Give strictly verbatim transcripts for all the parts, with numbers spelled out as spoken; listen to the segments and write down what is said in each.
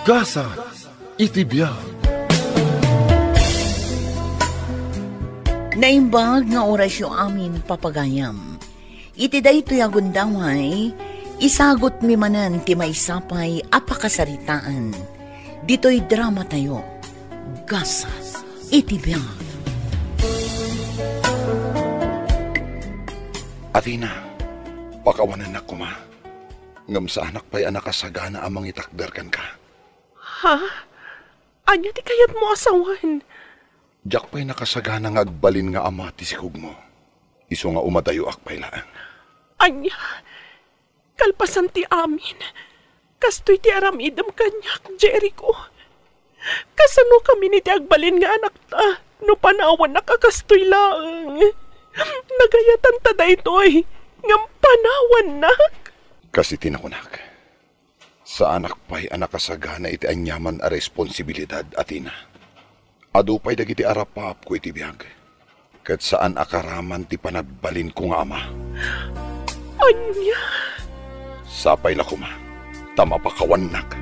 Gasat iti biag. Naimbag nga orasyo amin, papagayam. Iti daytoy a gundaway, isagutmi manen ti maysa pay a pakasaritaan. Ditoy dramatayo, Gasat iti biag. Athena, pakawanennak koma. Ngem saanak pay a nakasagana a mangitakder kenka. Ha? Ania ti kayatmo a sawen? Diak pay nakasagana nga agbalin nga ama ti sikogmo. Isu nga umadayoak pay laeng. Ania? Kalpasan ti amin, kastoy ti aramidem kaniak, Jericho. Kasano kami iti agbalin nga anakta no panawannak a kastoy laeng? Nagayatanta daytoy, ngem panawannak? Kas iti nakunak, saanak pay a nakasagana iti aniaman a responsibilidad, Athena. Adu pay dagiti arapaapko iti biag, ket saan a karaman ti panagbalinko nga ama. Ania? Sapay la koma, ta mapakawannak.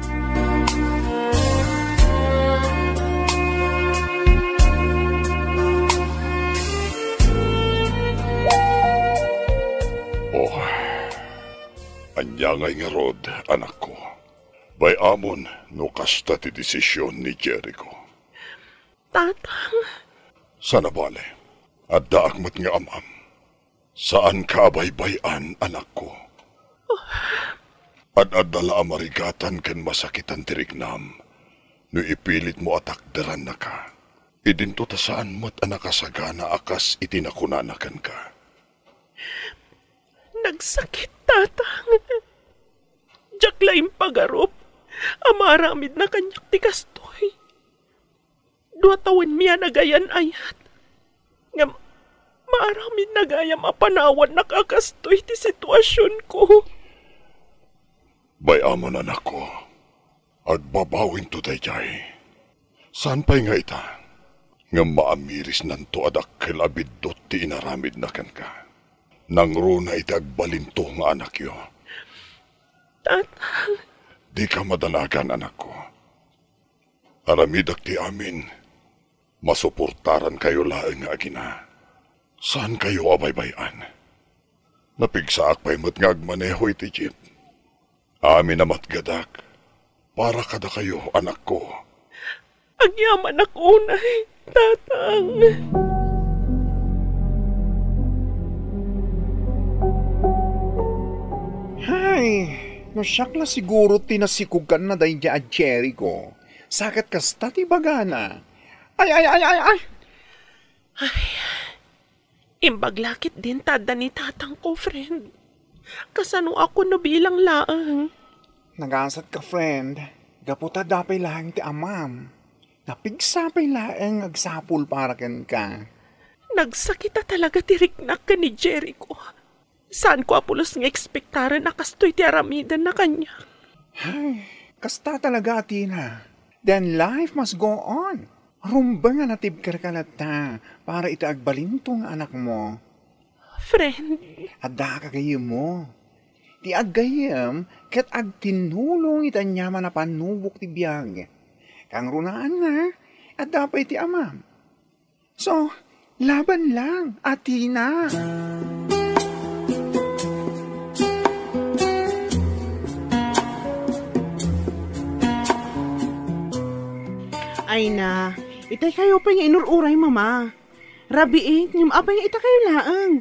Oh, ania ngay ngarud, anakko? Bay-amon no kasta ti desisyon ni Jericho. Tatang. Saan a bale, addaak met nga amam. Saanka a baybay-an, anakko. Ad-adda la a marigatan ken masakitan ti riknam no ipilitmo a takderannaka. Idinto ta saan met a nakasagana a kas iti nakunana kenka. Nagsakit, Tatang. Diak la impagarup a maaramidna kaniak ti kastoy. Dua tawenmi a nagayan-ayat. Ngem maaramidna gayam a panawannak a kastoy ti situasionko. Bay-amon, anakko. Agbabawinto daydiay. Saan pay nga ita, ngem maamirisnanto a dakkel a biddut ti inaramidna kenka. Nangruna iti agbalinto nga anakyo. Tatang. Dika madanagan, anakko. Aramidek ti amin. Masuportarankayo laeng nga agina. Saankayo a baybay-an. Napigsaak pay met nga agmaneho iti jeep. Amin a matgadak para kadakayo, anakko. Agyamanak unay, Tatang. Hay, no siak la siguro ti nasikog ken na daydiay a Jericho, sa ket kasta ti ibagana. Ay, ay, ay, ay, ay! Ay, imbag la ketdin ta adda ni tatangko, friend. Kasanoak no bilang laeng? Nagasatka, friend. Gapu ta adda pay laeng ti amam. Napigsa pay laeng nga agsapul para kenka. Nagsakit a talaga ti riknak ken ni Jericho. Saanko a pulos nga ekspektaren a kastoy ti aramidenna kaniak. Ay, kasta talaga, Athena. Then life must go on. Rumbeng a natibkerka latta para iti agbalinto nga anakmo. Friend. Adda a gagayyemmo. Ti aggayem ket agtinnulong iti aniaman a pannubok ti biag. Kangrunaanna, adda pay ti amam. So, laban lang, Athena. Ay na, itay kayo pay nga inur-uray, Mama. Rabiit, ngem apay nga ita kayo laeng?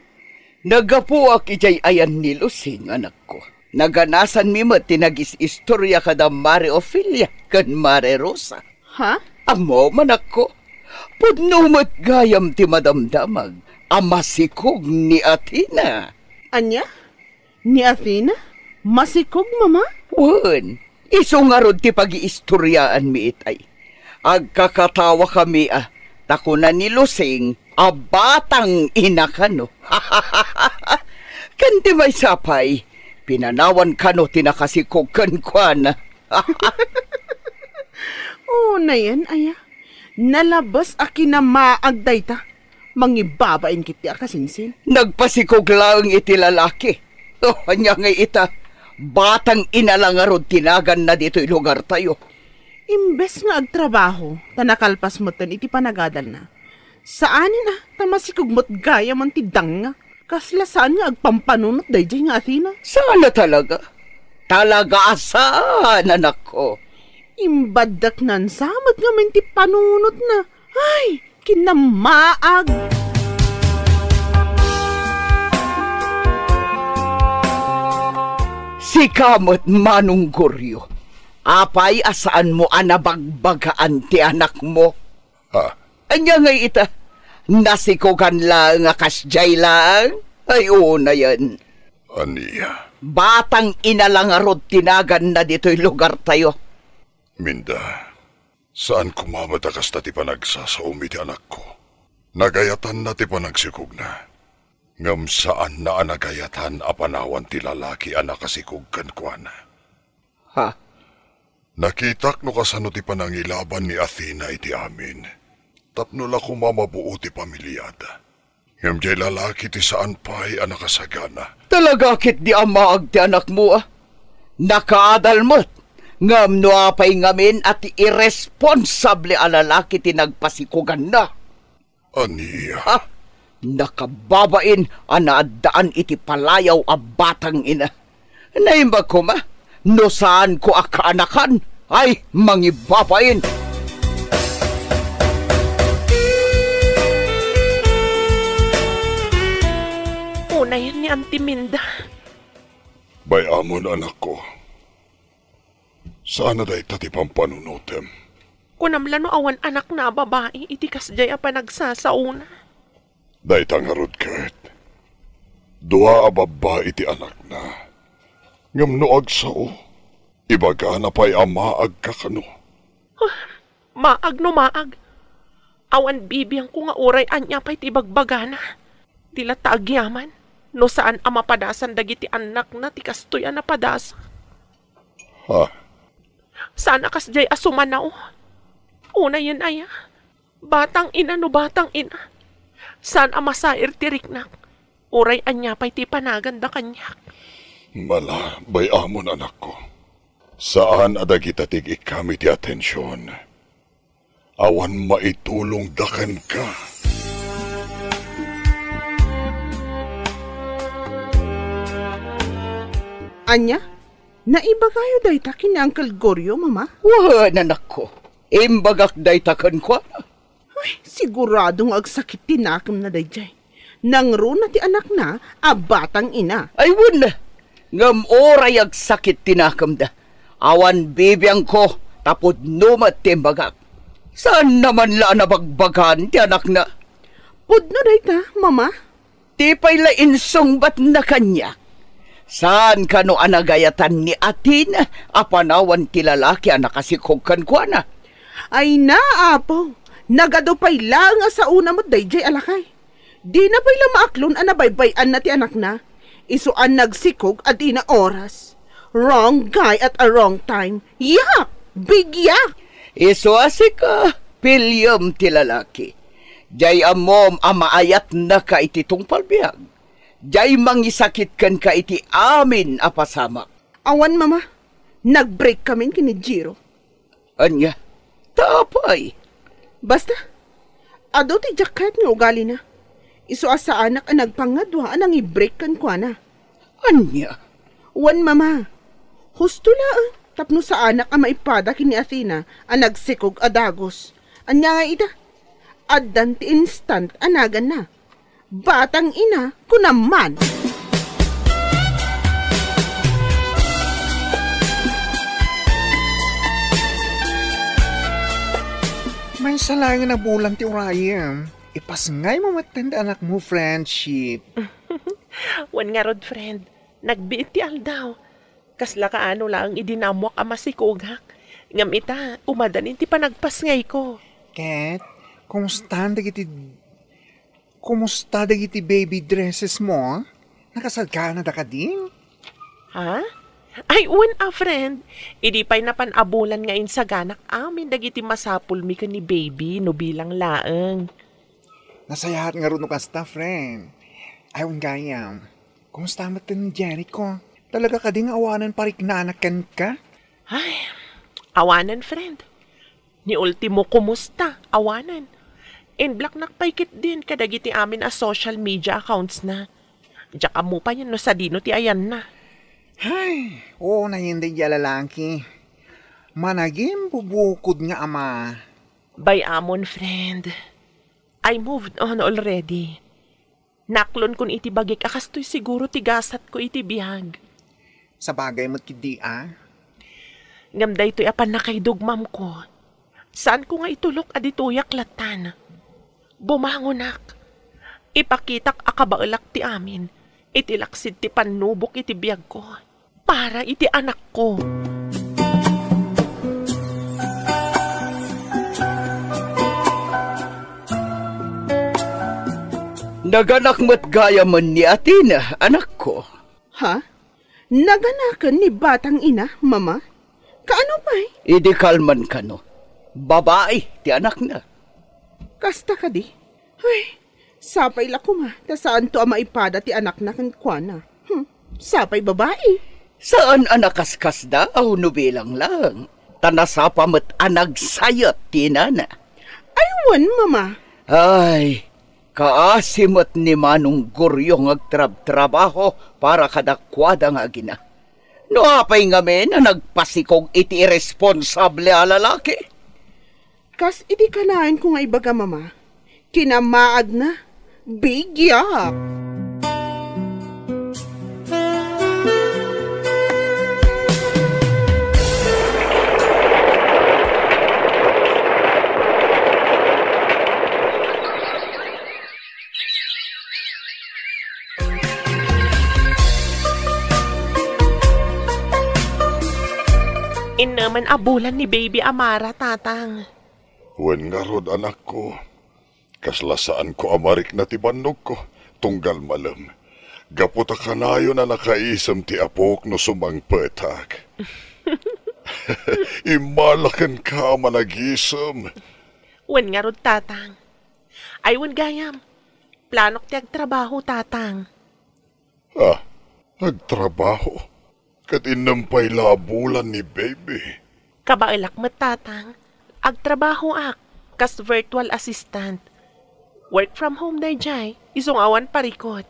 Naggapuak idiay ayan ni Lucing, anakko. Naganasanmi met ti nagis-istorya kada Mare Ofelia ken Mare Rosa. Ha? Ammom, anakko, pudno met gayam ti madamdamag a masikog ni Athena. Ania? Ni Athena? Masikog, Mama? Wen, isu ngarud ti pagiistoryaanmi itay. Agkakatawakami a, ta kuna ni Lucing a batang ina kano. Ken ti maysa pay, pinanawan kano ti nakasikog kenkuana. Unayen, aya? Nalabes a kinamaag dayta. Mangibabain ketdi a kasinsin. Nagpasikog laeng iti lalaki. Oh, ania ngay ita? Batang ina la ngarud ti naganna ditoy lugartayo. Imbes nga agtrabaho, ta nakalpas metten iti panagadalna. Saanen a, ta masikog met gayam ti dangngak. Kasla saan nga agpampanunot daydiay nga Athena? Saan a talaga? Talaga a saan, anakko. Imbaddaknan sa met ngamin ti panunotna. Ay, kinamaag! Sika met, Manong Goryo. Apay a saanmo a nabagbagaan ti anakmo? Ha? Ania ngay ita? Nasikogan laeng a kasdiay laeng? Ay, unayen. Ania? Batang ina la ngarud ti naganna ditoy lugartayo. Minda, saan koma met a kasta ti panagsasaom iti anakko. Nagayatanna ti panagsikogna. Ngem saanna a nagayatan a panawan ti lalaki a nakasikog kenkuana. Ha? Nakitak no kasano ti panangilaban ni Athena iti amin, tapno la koma mabuo ti pamiliada. Ngem diay lalaki ti saan pay a nakasagana. Talaga ketdi a maag ti anakmo, a? Nakaadal met, ngem no apay ngamin a ti irresponsable a lalaki ti nagpasikoganna? Ania? Ah, nakababain a naaddaan iti palayaw a batang ina. Naimbag koma, no saanko a kaanakan, ay mangibabain. Unayen ni Auntie Minda. Bay-amon, anakko. Saan a dayta ti pampanunotem? Kunam la no awan anakna a babai iti kasdiay a panagsasaona. Dayta ngarud ket, dua a babbai ti anakna. Ngem no agsao, ibagana pay a maagka kano. Maag no maag. Awan bibiangko nga uray ania pay ti ibagbagana. Di latta agyaman no saan a mapadasan dagiti annakna ti kastoy a napadasa. Ha? Saan a kasdiay a sumanaw. Unayen aya. Batang ina no batang ina. Saan a masair ti riknak. Uray ania pay ti ipanaganda kaniak. Mala, bay-amon, anakko. Saan a dagita ti ig-ikkami ti atension. Awan maitulongda kenka. Ania? Naibagayo dayta ken ni Uncle Goryo, Mama? Wen, anakko. Imbagak dayta kenkuana. Ay, sigurado nga agsakit ti nakemna daydiay. Nangruna ti anakna a batang ina. Ay, wen. Ngem uray agsakit ti nakemda, awan bibiangko ta pudno met ti imbagak. Saanna man la a nabagbagaan ti anakna. Pudno dayta, Mama. Ti pay la insungbatna kaniak. Saan kano a nagayatan ni Athena a panawan ti lalaki a nakasikog kenkuana? Ay na, Apo. Nagadu pay laeng a saona met daydiay a lakay. Dina pay la maaklon a nabaybay-anna ti anakna. Isu a nagsikog a dina oras. Wrong guy at a wrong time. Yak! Bigyak! Isu a sika, piliem ti lalaki. Diay ammom a maayatnaka iti tungpal biag. Diay mangisakit kenka iti amin a pasamak. Awan, Mama. Nag-break kamin ken ni Jiro. Ania? Ta apay? Basta, adu ti diak kayat nga ugalina. Isu a saanak a nagpangadua a nangi-break kenkuana. Ania? Wen, Mama. Husto laeng tapno saanak a maipada ken ni Athena a nagsikog a dagus. Ania nga ita? Addan ti instant a naganna. Batang ina, kunam man. Maysa laengen a bulan ti urayem. Ipasngaymo metten ti anakmo, friendship. Wen ngarud, friend. Nagbiit ti aldaw. Kasla kaano laeng idi naammoak a masikogak. Ngem ita, umadanin ti panagpasngayko. Ket, kumusta dagiti, kumusta dagiti baby dresses mo? Nakasaganada kadi? Ha? Ay, wen a, friend. Idi pay napan a bulan nga insaganak amin dagiti masapulmi ken ni baby no bilang laeng. Nasayaat ngarud no kasta, friend. Ay, wen gayam. Kumusta met ni Jericho? Talaga kadi nga awanen pariknana kenka? Ay, awanen, friend. Ni Ultimo, kumusta? Awanen. In-blocknak pay ketdin kadagiti amin a social media accounts na. Diak ammo pay no sadino ti ayanna. Hay, unayen daydiay a lalaki. Managim bubukod nga ama. Bay-amon, friend. I moved on already. Naklonkon iti bagik a kastoy siguro ti gasatko iti biag. Sabagay met ketdi a. Ngem daytoy a pannakaidugmamko, saanko nga itulok a ditoyak lattan. Bumangonak. Ipakitak a kabaelak ti amin iti laksid ti pannubok iti biagko para iti anakko. Naganak met gayamen ni Athena, anakko. Ha? Naganaken ni batang ina, Mama? Kaano pay? Idi kalman kano, babai ti anakna. Kasta kadi? Ay, sapay la koma, ta saanto a maipada ti anakna kenkuana. Hmm, sapay babai. Saan a nakaskasdaaw no bilang lang, ta nasapa met a nagsayet ti inana. Ay, wen, Mama. Ay, kaasi met ni Manong Goryo nga agtrabtrabaho para kadakuada nga agina. No apay ngamin a nagpasikog iti irresponsable a lalaki? Kas idi kanaenko nga ibaga, Mama, kinamaagna, bigiak. Innemen a bulan ni baby Amara, Tatang. Wen ngarud, anakko. Kasla saanko a marikna ti bannogko, tunggal malem. Gapu ta kanayon a nakaisem ti apok no sumangpetak. Immala kenka a managisem. Wen ngarud, Tatang. Ay, wen gayam. Planok ti agtrabaho, Tatang. Ah, agtrabaho? Ket innem pay la a bulan ni baby? Kabaelak met, Tatang. Agtrabahoak kas virtual assistant. Work from home daydiay, isu nga awan parikut.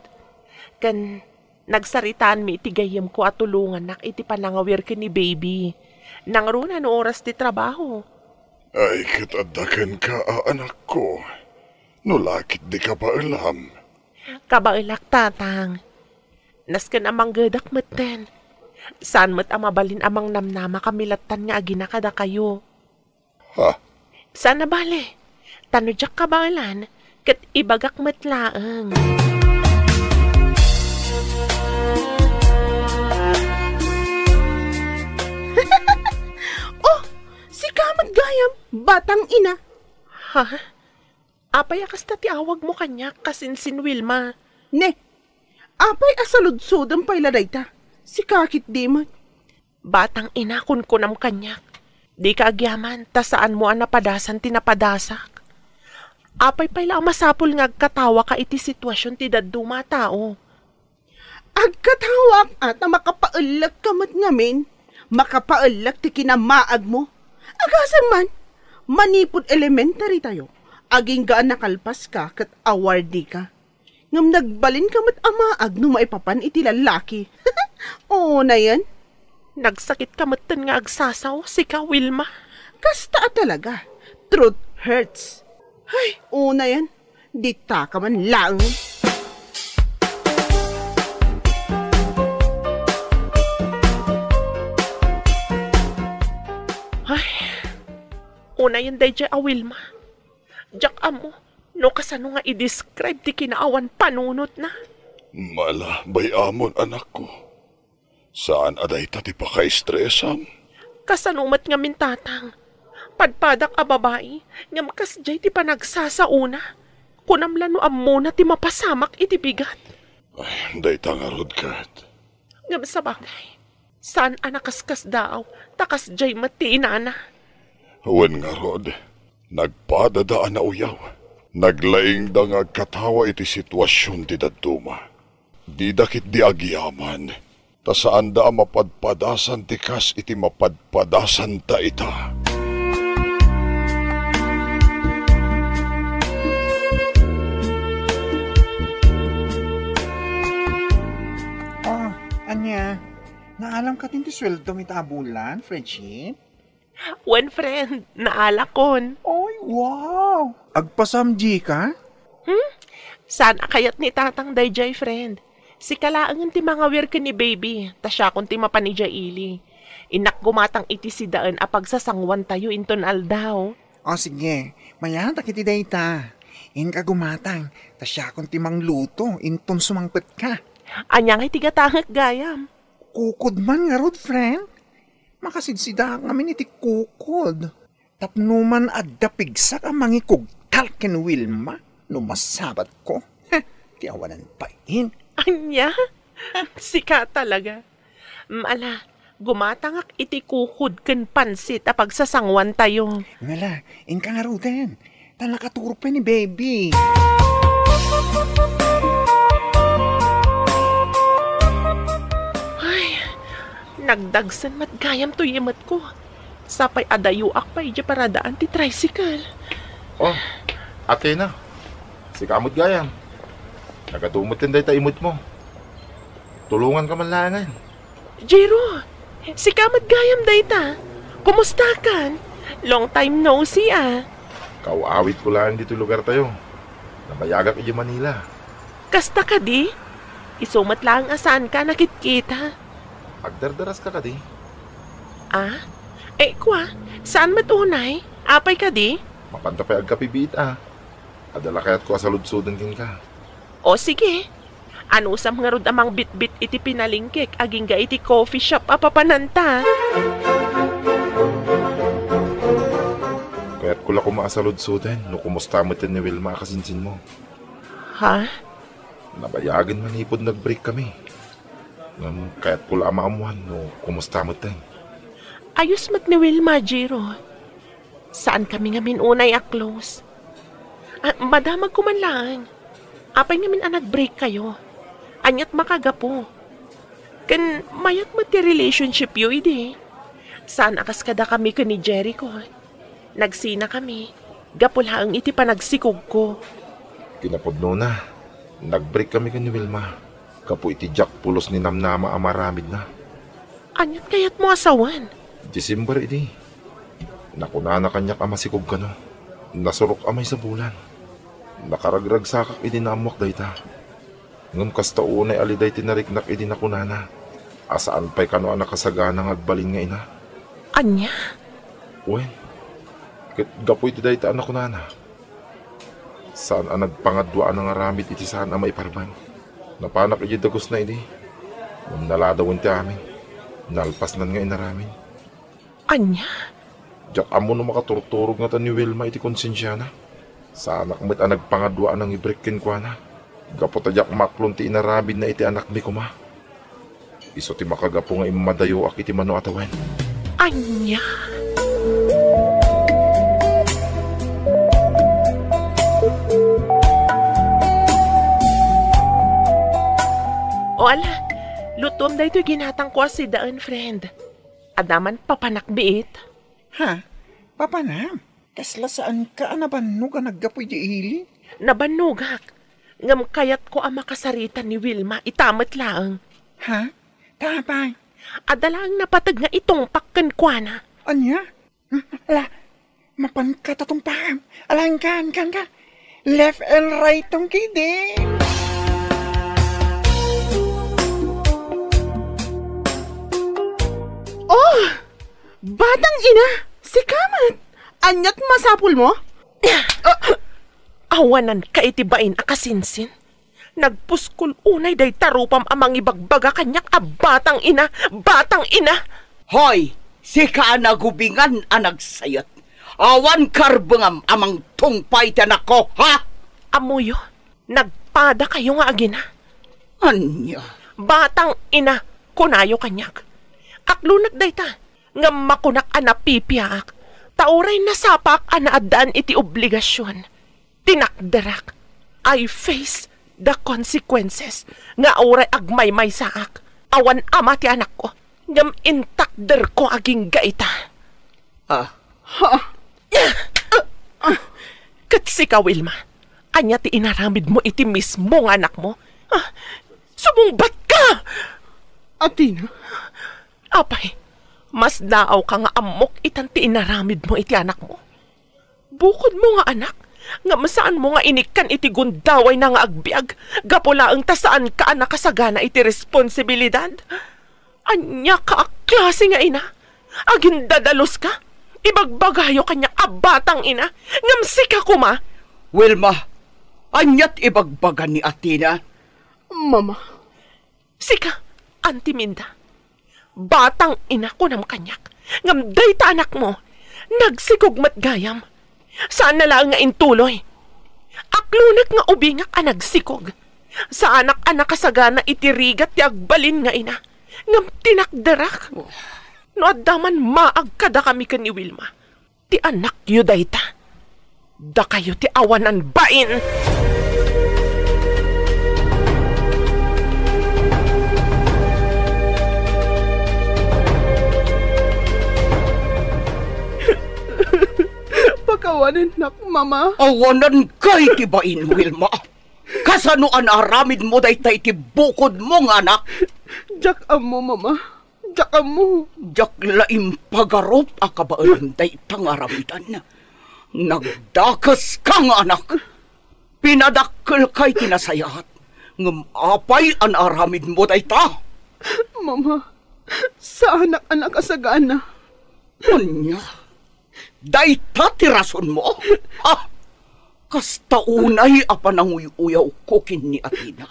Ken nagsaritaanmi iti gayyemko a tulongannak iti panangawir ken ni baby. Nangruna no oras ti trabaho. Ay, ket adda kenka a anakko. No la ket di kabaelam. Kabaelak, Tatang. Nasken a manggedak metten. Saan met a mabalin a mangnamnama kami lattan nga agina kadakayo. Ha? Saan a bale. Ta no diak kabaelan, ket ibagak met laeng. Oh, sika met gayam, batang ina. Ha? Apay a kasta ti awagmo kaniak, kasinsin Wilma? Ne, apay a saludsodem pay la dayta? Sika ketdi met. Batang ina, kunkunam kaniak. Dika agyaman, ta saanmo a napadasan ti napadasak. Apay pay la a masapul nga agkatawaka iti situasion ti dadduma a tao? Agkatawaak a ta makapaellek ka met ngamin, makapaellek ti kinamaagmo. Agasem man, manipud elementary tayo, agingga a nakalpas ka ket awardee ka. Ngem nagbalin ka met a maag no maipapan iti lallaki. Unayen. Nagsakit ka metten nga agsasaw, sika, Wilma. Kasta a talaga. Truth hurts. Ay, unayen. Dita ka man laeng. Ay, unayen daydiay a Wilma. Diak ammo no kasano nga i-describe ti kinaawan panunotna. Mala, bay-amon, anakko. Saan a dayta ti pakaistresam? Kasano met ngamin, Tatang? Padpadak a babai, ngem kasdiay ti panagsasaona. Kunam la no ammona ti mapasamak iti bigat. Ay, dayta ngarud ket. Ngem sabagay, saan a nakaskasdaaw, ta kasdiay met ti inana. Wen ngarud, nagpadada a nauyaw. Naglaingda nga agkatawa iti situasion ti dadduma. Dida ketdi agyaman, ta saanda a mapadpadasan ti kas iti mapadpadasanta ita. Ania, naalam ka ti sueldom ita a bulan, Fredship? Wen, friend, naalakon. Ay, wow! Agpasam dika? Hmm? Saan a kayat ni Tatang dayjay, friend? Sika laengen ti mangawir ken ni Baby, ta siakon ti mapan idiay ili. Innak gumatang iti sidaen a pagsasanguantayo inton aldaw. O sige, mayatak iti dayta. Inka gumatang, ta siakon ti mangluto inton sumangpetka. Ania ngay ti gatangek gayam? Kukod man ngarud, friend. Makasidsidaak ngamin iti kukod. Tapno man adda pigsak a mangikugtal ken Wilma no masabatko. Heh, ti awanan pay. Ania? Sika talaga. Mm, ala, gumatangak iti kukod ken pansit a pagsasanguantayo. Ngala, inka ngaruden. Ta nakaturog pay ni Baby. Ay, nagdagsen met gayam toy imetko. Sapay a dayoak pay idiay paradaan ti tricycle. Oh, Athena. Sika met gayam. Nagadu met dayta imetmo. Tulonganka man laengen. Jiro, sika met gayam dayta. Kumustakan? Long time no see, ah. Kaaw-awitko laeng ditoy lugartayo. Nabayagak idiay Manila. Kasta kadi? Isu met laeng a saanka a nakitkita. Agdardaraska kadi? Ah? Eh, kua, saan met unay? Apay kadi? Mapanta pay agkape biit, ah. Adda la kayatko a saludsoden kenka. O, sige. Anusam ngarud a mangbitbit iti pinalengkek agingga iti coffee shop a papananta? Kayatko la koma a saludsoden no kumusta met ni Wilma a kasinsinmo. Ha? Nabayagen manipud nag-break kami. Ngem kayatko la a maammuan no kumusta metten. Ayos met ni Wilma, Jiro. Saan kami ngamin unay a close. Ah, madamagko man laeng. Apay ngamin a nag-break kayo? Aniat makagapu? Ken mayat met ti relationship yo idi. Saan a kas kadakami ken ni Jericho. Nagsina kami, gapu laeng iti panagsikogko. Kinapudnona, nag-break kami ken ni Wilma, gapu iti diak pulos ninamnama a maaramidna. Aniat kayatmo a sawen? December idi. Nakunana kaniak a masikog kano. Nasurok a maysa bulan. Nakaragragsakak idi naammoak dayta. Ngem kasta unay a liday ti nariknak idi nakunana a saan pay kano a nakasagana nga agbalin nga ina. Ania? Wen, ket gapu iti dayta a nakunana, saan a nagpangadua a nangaramid iti saan a maiparban. Napanak idiay dagusna idi. Ngem naladawen ti amin. Nalpasnan nga inaramid. Ania? Diak ammo no makaturturog ngata ni Wilma iti konsensiana. Saanak met a nagpangadua a nangibrek kenkuana. Gapu ta diak maklon ti inaramidna iti anakmi koma. Isu ti makagapu nga immadayoak iti mano a tawen. Ania? O ala, lutuem daytoy ginatangko a sidaen, friend. Adda man papanak biit? Ha? Papanam? Kasla saanka a nabannog a naggapu idiay ili? Nabannogak. Ngem kayatko a makasarita ni Wilma ita met laeng. Ha? Ta apay? Adda laeng napateg nga itungpak kenkuana. Ania? Hmm, ala, mapanka ta tungpakam. Ala, inka, inka, inka. Left and right tong kidi. Oh! Batang ina, sika met. Aniat masapulmo? Ah, awananka iti bain a kasinsin. Nagpuskol unay dayta rupam a mangibagbaga kaniak a batang ina, batang ina! Hoy, sika a nagubingan a nagsayat. Awan karbengam a mangtungpay ti anakko, ha? Ammoyo, nagpadakayo nga agina. Ania? Batang ina, kunayo kaniak. Aklonek dayta, ngem makunak a napipiaak, ta uray nasapaak a naaddaan iti obligasion. Tinakderak. I face the consequences nga uray agmaymaysaak, awan ama ti anakko, ngem intakderko agingga ita. Ah. Ha? Ket sika, Wilma, ania ti inaramidmo iti mismo nga anakmo? Ah, sumungbatka! Athena? Apay, masdaawka nga ammok itan ti inaramidmo iti anakmo. Bukodmo nga anak, ngem saanmo nga inikkan iti gundawayna nga agbiag, gapu laeng ta saanka a nakasagana iti responsibilidad. Ania ka a klase nga ina? Agindadaluska? Ibagbagayo kaniak a batang ina, ngem sika koma? Wilma, ania ti ibagbaga ni Athena? Mama. Sika, Auntie Minda. Batang ina kunam kaniak, ngem dayta anakmo, nagsikog met gayam. Saanna laeng nga intuloy. Aklonek nga ubingak a nagsikog. Saanak a nakasagana iti rigat ti agbalin nga ina, ngem tinakderak. No adda man maag kadakami ken ni Wilma, ti anakyo dayta. Dakayo ti awanan bain! Pakawanennak, Mama. Awananka iti bain, Wilma. Kasano a naaramidmo dayta iti bukodmo nga anak? Diak ammo, Mama. Diak ammo. Diak la impagarup a kabaelan dayta nga aramiden. Nagdakeska nga anak. Pinadakkelka iti nasayaat. Ngem apay a naaramidmo dayta? Mama, saanak a nakasagana. Ania? Dayta ti rasonmo? Ah! Kasta unay a pananguy-uyawko ken ni Athena.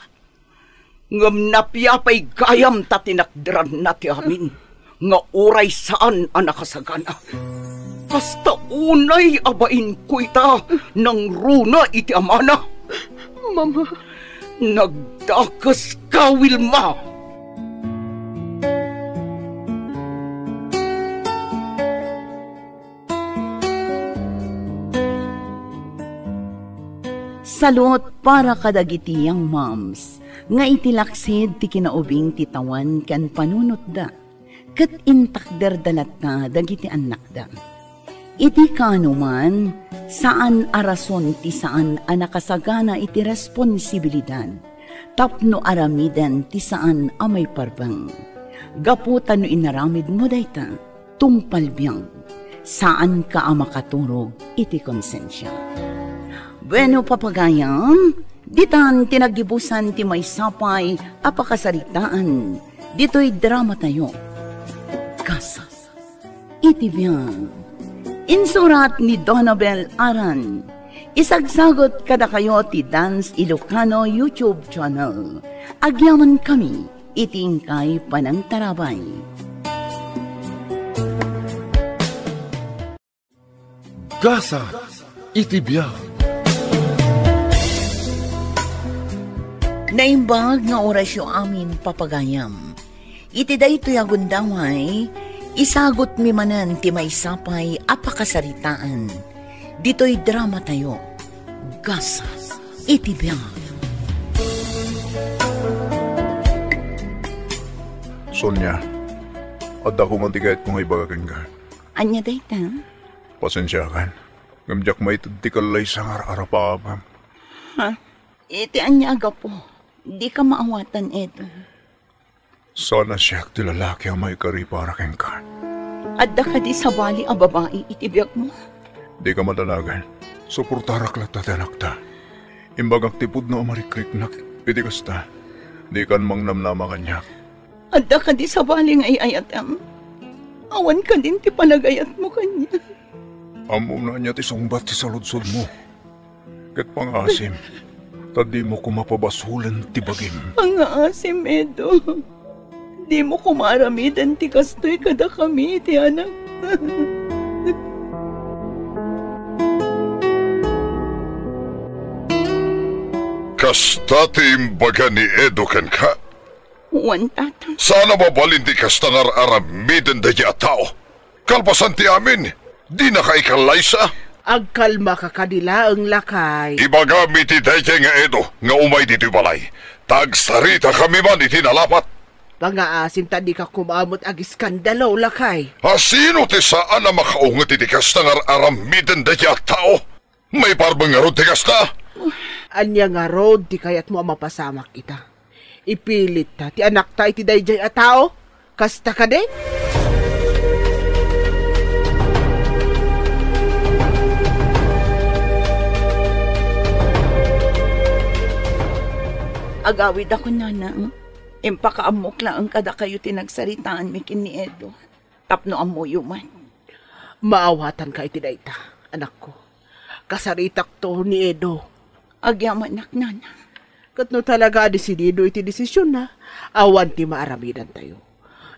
Ngem napiapay gayam ta tinakderanna ti amin nga uray saan a nakasagana. Kasta unay a bainko ita nangruna iti amana. Mama. Nagdakeska, Wilma. Salud para kadagiti young moms nga iti laksid ti kinaubing ti tawen ken panunotda, ket intakderda latta dagiti annakda. Iti kaanoman, saan a rason ti saan a nakasagana iti responsibilidad tapno aramiden ti saan a maiparbeng. Gapu ta no inaramidmo dayta, tungpal biag, saanka a makaturog iti konsensia. Bueno, papagayam, ditan ti naggibusan ti maysa pay a pakasaritaan ditoy dramatayo. Gasat iti biag. Insurat ni Donabel Aran. Isagsagut kadakayo ti Dance Ilocano YouTube channel. Agyamankami iti inkay panangtarabay. Gasat iti biag. Naimbag nga orasyo amin, papagayam. Iti daytoy a gundaway, isagutmi manen ti maysa pay a pakasaritaan ditoy dramatayo, Gasat iti Biag. Sonia, adda koma ti kayatko nga ibaga kenka. Ania dayta? Pasensiakan, ngem diak maited ti kallaysa nga ar-arapaapam. Ha? Iti ania a gapu? Dika maawatan, Edo. Saan a siak ti lalaki a maikari para kenka. Adda kadi sabali a babai iti biagmo? Dika madanagan. Suportarak latta ti anakta. Imbagak ti pudno a marikriknak iti kasta. Dikan mangnamnama kaniak. Adda kadi sabali nga ay-ayatem? Awan kadin ti panagayatmo kaniak? Ammom no ania ti sungbat ti saludsodmo. Ket pangaasim, ta dimo koma pabasolen ti bagim. Pangaasim, Edo. Dimo koma aramiden ti kastoy kadakami ti anak. Kasta ti imbaga ni Edo kenka? Wen, Tata. Saan a mabalin ti kasta nga ar-aramiden daydiay a tao. Kalpasan ti amin, dinaka ikallaysa. Agkalmaka kadi laeng, lakay. Ibagam iti daydiay nga Edo nga umay ditoy balay, ta agsaritakami man iti nalapat. Pangaasim ta dika koma met agiskandalo, lakay. A sino ti saan a makaunget iti kasta nga ar-aramiden daydiay a tao? Maiparbeng ngarud ti kasta? Ania ngarud ti kayatmo a mapasamak ita? Ipilitta ti anakta iti daydiay a tao? Kasta kadi? Agawidakon, nanang. Impakaammok laeng kadakayo ti nagsaritaanmi ken ni Edo tapno ammoyo met. Maawatanka iti dayta, anakko. Kasaritakto ni Edo. Agyamanak, nanang. Ket no talaga a desidido iti desisionna, awan ti maaramidantayo.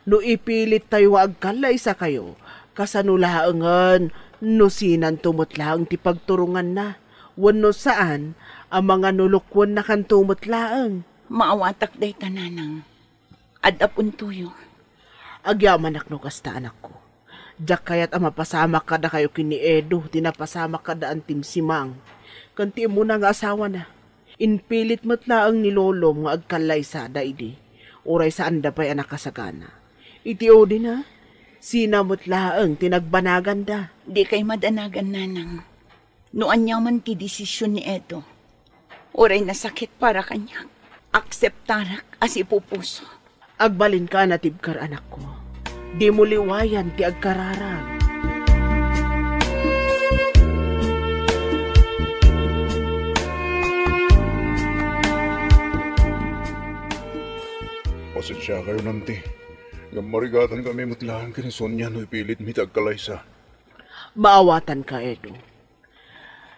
No ipilittayo nga agkallaysakayo, kasano laengen no sinanto met laeng ti pagturonganna, wenno saan a manganulokwennakanto met laeng? Maawatak dayta, nanang. Adda puntoyo. Agyamanak no kasta, anakko. Diak kayat a mapasamak kadakayo ken ni Edo ti napasamak kada Antim Simang ken ti immuna nga asawana. Impilit met laeng ni Lolom nga agkallaysada idi, uray saanda pay a nakasagana. Iti udina, sina met laeng ti nagbanaganda? Dikay madanagan, nanang. No aniaman ti desision ni Edo, uray nasakit para kaniak, akseptarak a sipupuso. Agbalinka a natibker, anakko. Dimo liwayan ti agkararag. Pasensiakayo, Nanti. Ngem marigatankami met laeng ken ni Sonia no ipilitmi ti agkalaysa. Maawatanka, Edo.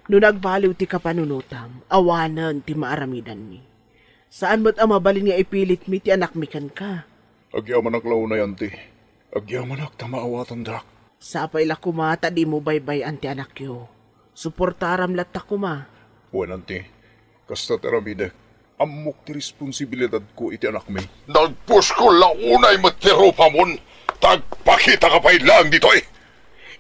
No nagbaliw ti kapanunotam, awanen ti maaramidanmi. Saan met a mabalin nga ipilitmi ti anakmi kenka. Agyamanak la unay, Anti. Agyamanak ta maawatandak. Sapay la koma ta dimo baybay-an ti anakyo. Suportaram latta koma. Wen, Anti. Kasta ti aramidek. Ammok ti responsibilidadko iti anakmi. Nagpusko la unay met ti rupamon, ta agpakitaka pay laeng ditoy.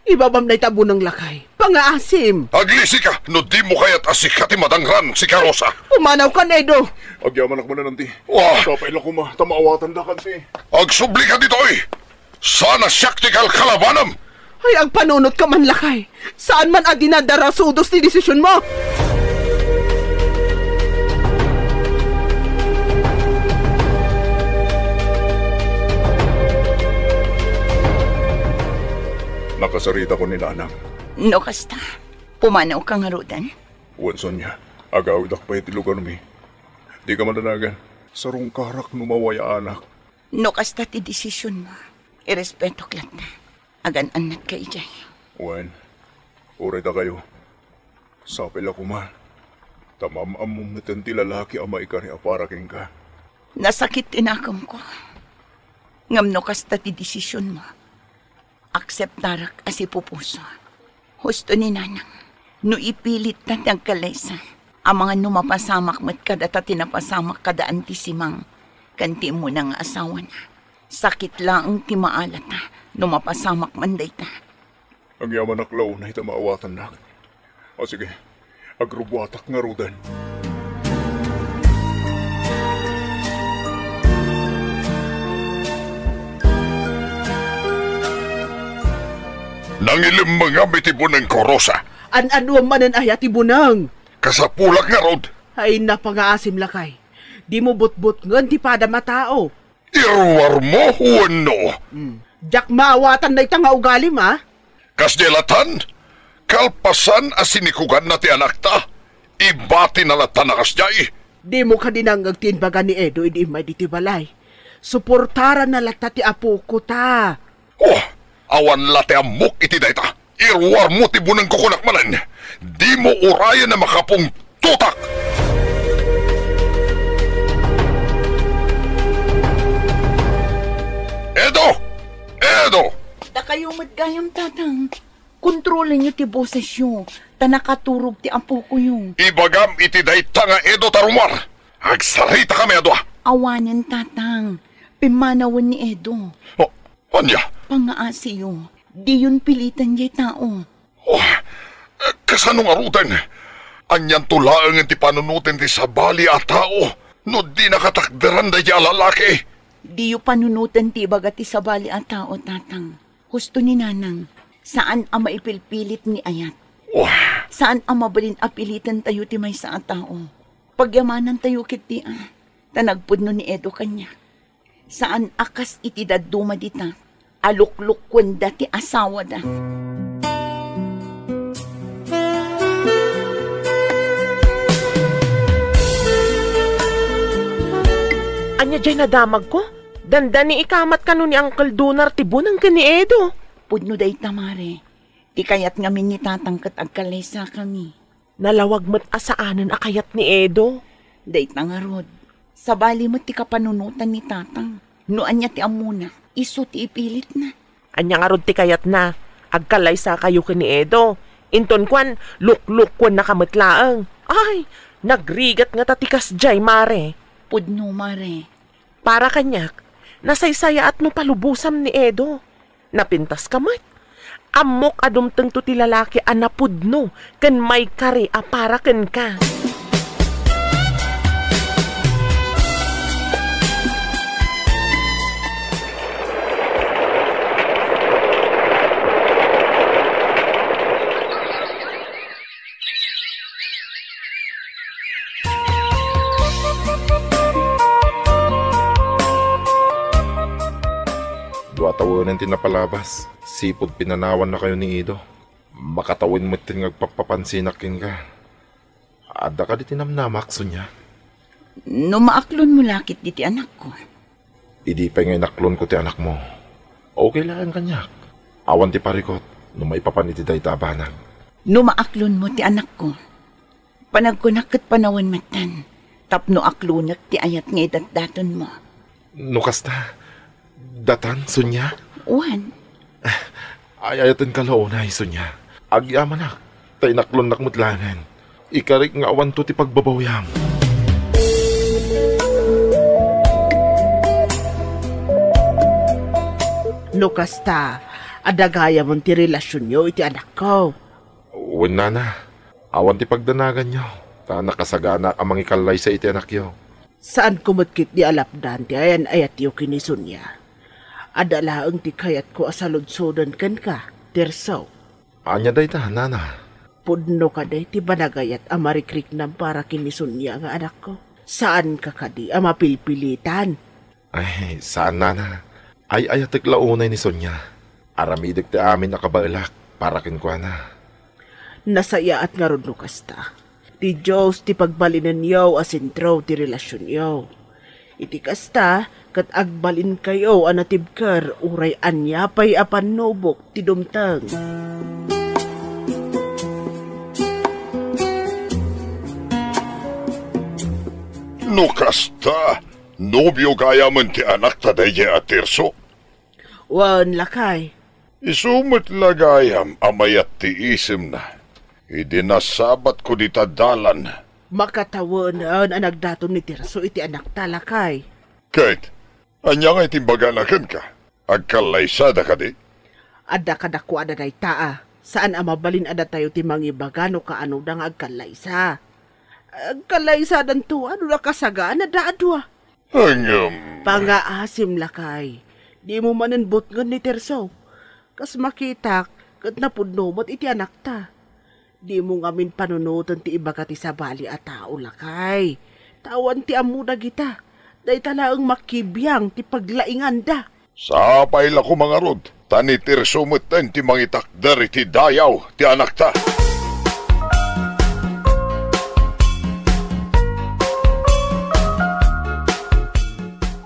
Ibabam dayta, Buneng, lakay. Pangaasim! Aglisika no dimo kayat a sika ti madangran, sika Rosa. Pumanawkan, Edo! Agyamanak manen, Anti. Wa! Sapay la koma ta maawatandak, Anti. Agsublika ditoy! Saan a siak ti kalkalabanam! Ay, agpanunotka man, lakay. Saan man a dinadarasudos ti desisionmo. Nakasaritakon ni Nanang. No kasta, pumanawka ngaruden? Wen, Sonia, agawidak pay iti lugarmi. Dika madanagan. Sarungkarak no mawayaanak. No kasta ti desisionmo, irespetok latta. Agan-annatka idiay. Wen, uray dakayo, sapay la koma ta maam-ammom meten ti lalaki a maikari a para kenka. Nasakit ti nakemko. Ngem no kasta ti desisionmo, akseptarak a sipupuso. Husto ni Nanang, no ipilitta ti agkalaysa, amangan no mapasamak met kadata ti napasamak kada Anti Simang ken ti immuna nga asawana. Sakit laeng ti maalata no mapasamak man dayta. Agyamanak la unay ta maawatannak. O sige, agrubuatak ngaruden. Nangilemmengam iti bunengko, Rosa. An-anuem manen aya ti buneng? Kasapulak ngarud. Ay, napangaasim, lakay. Dimo butbutngen ti padam a tao. Iruarmo wenno? Hmm. Diak maawatan dayta nga ugalim, a? Kasdiay latan, kalpasan a sinikuganna ti anakta, ibatina latta a kasdiay. Dimo kadi nangngeg ti imbaga ni Edo idi immay ditoy balay. Suportaranna latta ti apoko ta. Oh, awan la ti ammok iti dayta. Iruarmo ti bunengko, kunak manen. Dimo urayen a makapungtotak! Edo! Edo! Dakayo met gayam, Tatang. Kontrolenyo ti bosesyo, ta nakaturog ti apokoyo. Ibagam iti dayta nga Edo ta rummuar. Agsaritakami a dua. Awanen, Tatang. Pimmanawen ni Edo. Oh, ania? Pangaasiyo. Diyon piliten jay tao. Oh, kasano ngaruden? Anianto laengen ti panunoten ti sabali a tao no di nakatakderan daydi a lalaki? Diyo panunoten ti ibaga ti sabali a tao, Tatang. Husto ni Nanang, saan a maipilpilit ni ayat. Oh. Saan a mabalin a pilitentayo ti maysa a tao. Pagyamanantayo ketdi a. Ta nagpudno ni Edo kaniak. Saan a kas iti dadduma dita a luklukkuenda ti asawada. Ania jay nadamagko? Dandani ikamat kano ni Uncle Donar ti buneng ken ni Edo. Pudno dayta, Mare. Ti kayat ngamin ni Tatang ket agkallaysakami. Nalawag met a saanen a kayat ni Edo. Dayta ngarud, sabali met ti kapanunotan ni Tatang. No ania ti ammona, isu ti ipilitna. Ania ngarud ti kayatna? Agkallaysakayo ken ni Edo. Inton kuan, luklukkuennaka met laeng. Ay, nagrigat ngata ti kasdiay, Mare. Pudno, Mare. Para kaniak, nasaysayaat no palubosam ni Edo. Napintaska met. Ammok a dumtengto ti lalaki a napudno ken maikari a para kenka. Dua tawenen ti napalabas. Sipud pinanawannakayo ni Edo. Makatawen metten nga agpappapansinak kenka. Adda kadi ti namnamak, Sonia? No maaklonmo la ketdi ti anakko. Idi pay nga inaklonko ti anakmo, okay laeng kaniak. Awan ti parikut no maipapan iti dayta a banag. No maaklonmo ti anakko, panagkunak ket panawen metten tapno aklonek ti ayat nga idatdatonmo. No kasta, datan, Sonia? Wen. Ay-ayatenka la unay, Sonia. Agyamanak, ta inaklonnak met laengen. Ikarik nga awanto ti pagbabawiam. No kasta, adda gayamon ti relasionyo iti anakko. Wen, nana, awan ti pagdanaganyo, ta nakasaganaak a mangikallaysa iti anakyo. Saanko met ketdi a lapdan ti ayan-ayatyo ken ni Sonia. Adda laeng ti kayatko a saludsoden kenka, Tirso. Ania dayta, nana? Pudno kadi ti panagayat a marikriknam para ken ni Sonia nga anakko? Saanka kadi a mapilpilitan? Ay, saan, nana. Ay-ayatek la unay ni Sonia. Aramidek ti amin a kabaelak para kenkuana. Nasayaat ngarud no kasta. Ti Dios ti pagbalinenyo a sentro ti relasionyo. Iti kasta, ket agbalinkayo a natibker uray ania pay a pannubok ti dumteng. No kasta, nobio gayamen ti anakta daydiay a Tirso? Wen, lakay. Isu met la gayam a mayat ti isemna idi nasabatko dita dalan. Makatawenen a nagdaton ni Tirso iti anakta, lakay. Ket, ania ngay ti imbagana kenka? Agkallaysada kadi? Adda kadakuada dayta a. Saan a mabalin a datayo ti mangibaga no kaanoda nga agkallaysa. Agkallaysadanto a no nakasaganada a dua. Ngem. Pangaasim, lakay. Dimo manen butngen ni Tirso. Kas makitak, ket napudno met iti anakta. Dimo ngamin panunoten ti ibaga ti sabali a tao, lakay. Ta awan ti ammo dagita. Dayta laeng makibiang ti paglainganda. Sapay la koma ngarud, ta ni Tirso metten ti mangitakder iti dayaw ti anakta.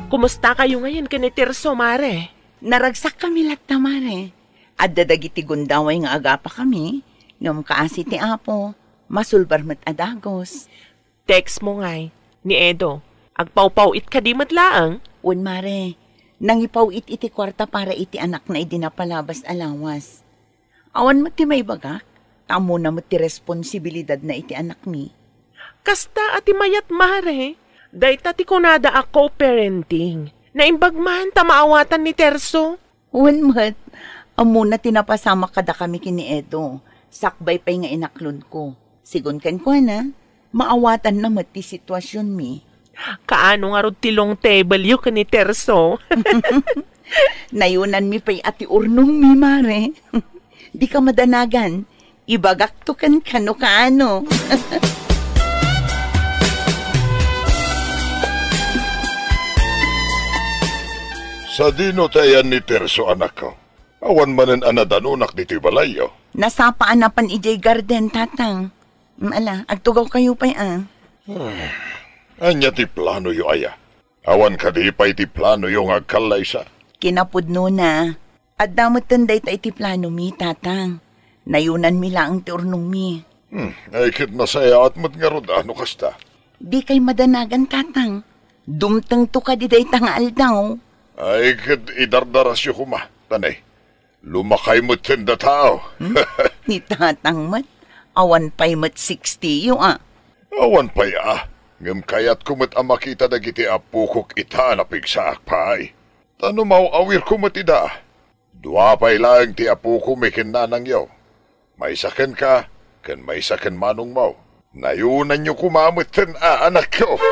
Kumustakayo ngayen ken ni Tirso, Mare? Naragsakkami latta, Mare. Adda dagiti gundaway nga agapakami, ngem kaasi ti Apo, masulbar met a dagus. Text mo ngay, ni Edo. Agpawpaw-it kadi met laeng? Wen, Mare. Nangipaw-it iti kuarta para iti anakna idi napalabas a lawas. Awan met ti maibagak, ta ammona met ti responsibilidadna iti anakmi. Kasta a ti mayat, Mare. Dayta ti kunada a co-parenting. Naimbag man ta maawatan ni Tirso. Wen met, ammona ti napasamak kadakami ken ni Edo, sakbay pay nga inaklonko. Sigun kenkuana, maawatanna met ti situasionmi. Kaano ngarud ti long table-yo ken ni Tirso? Nayunanmi pay a ti urnongmi, Mare. Dika madanagan, ibagakto kenka no kaano. Sadino ti ayan ni Tirso, anakko? Awan manen a nadanonak ditoy balayyo. Nasapa a napan idiay garden, Tatang. Mm, ala, agtugawkayo pay a. Ay, ania ti planoyo aya? Awan kadi pay ti planoyo nga agkallaysa? Kinapudnona, adda metten dayta iti planomi, Tatang. Nayunanmi laeng ti urnongmi. Hmm, ay ket nasayaat met ngarud a no kasta. Dikay madanagan, Tatang. Dumtengto kadi dayta nga aldaw. Ay ket idardarasyo koma, tanay. Lumakay metten datao. Hmm? Ni Tatang met, awan pay met sixty-yo a. Awan pay a, ngem kayatko met a makita dagiti apokok ita a napigsaak pay. Ta no maw-awirko met ida, dua pay laeng ti apokon ken nanangyo. Maysa kenka, ken maysa ken manongmo. Nayunanyo koma metten a, anakko.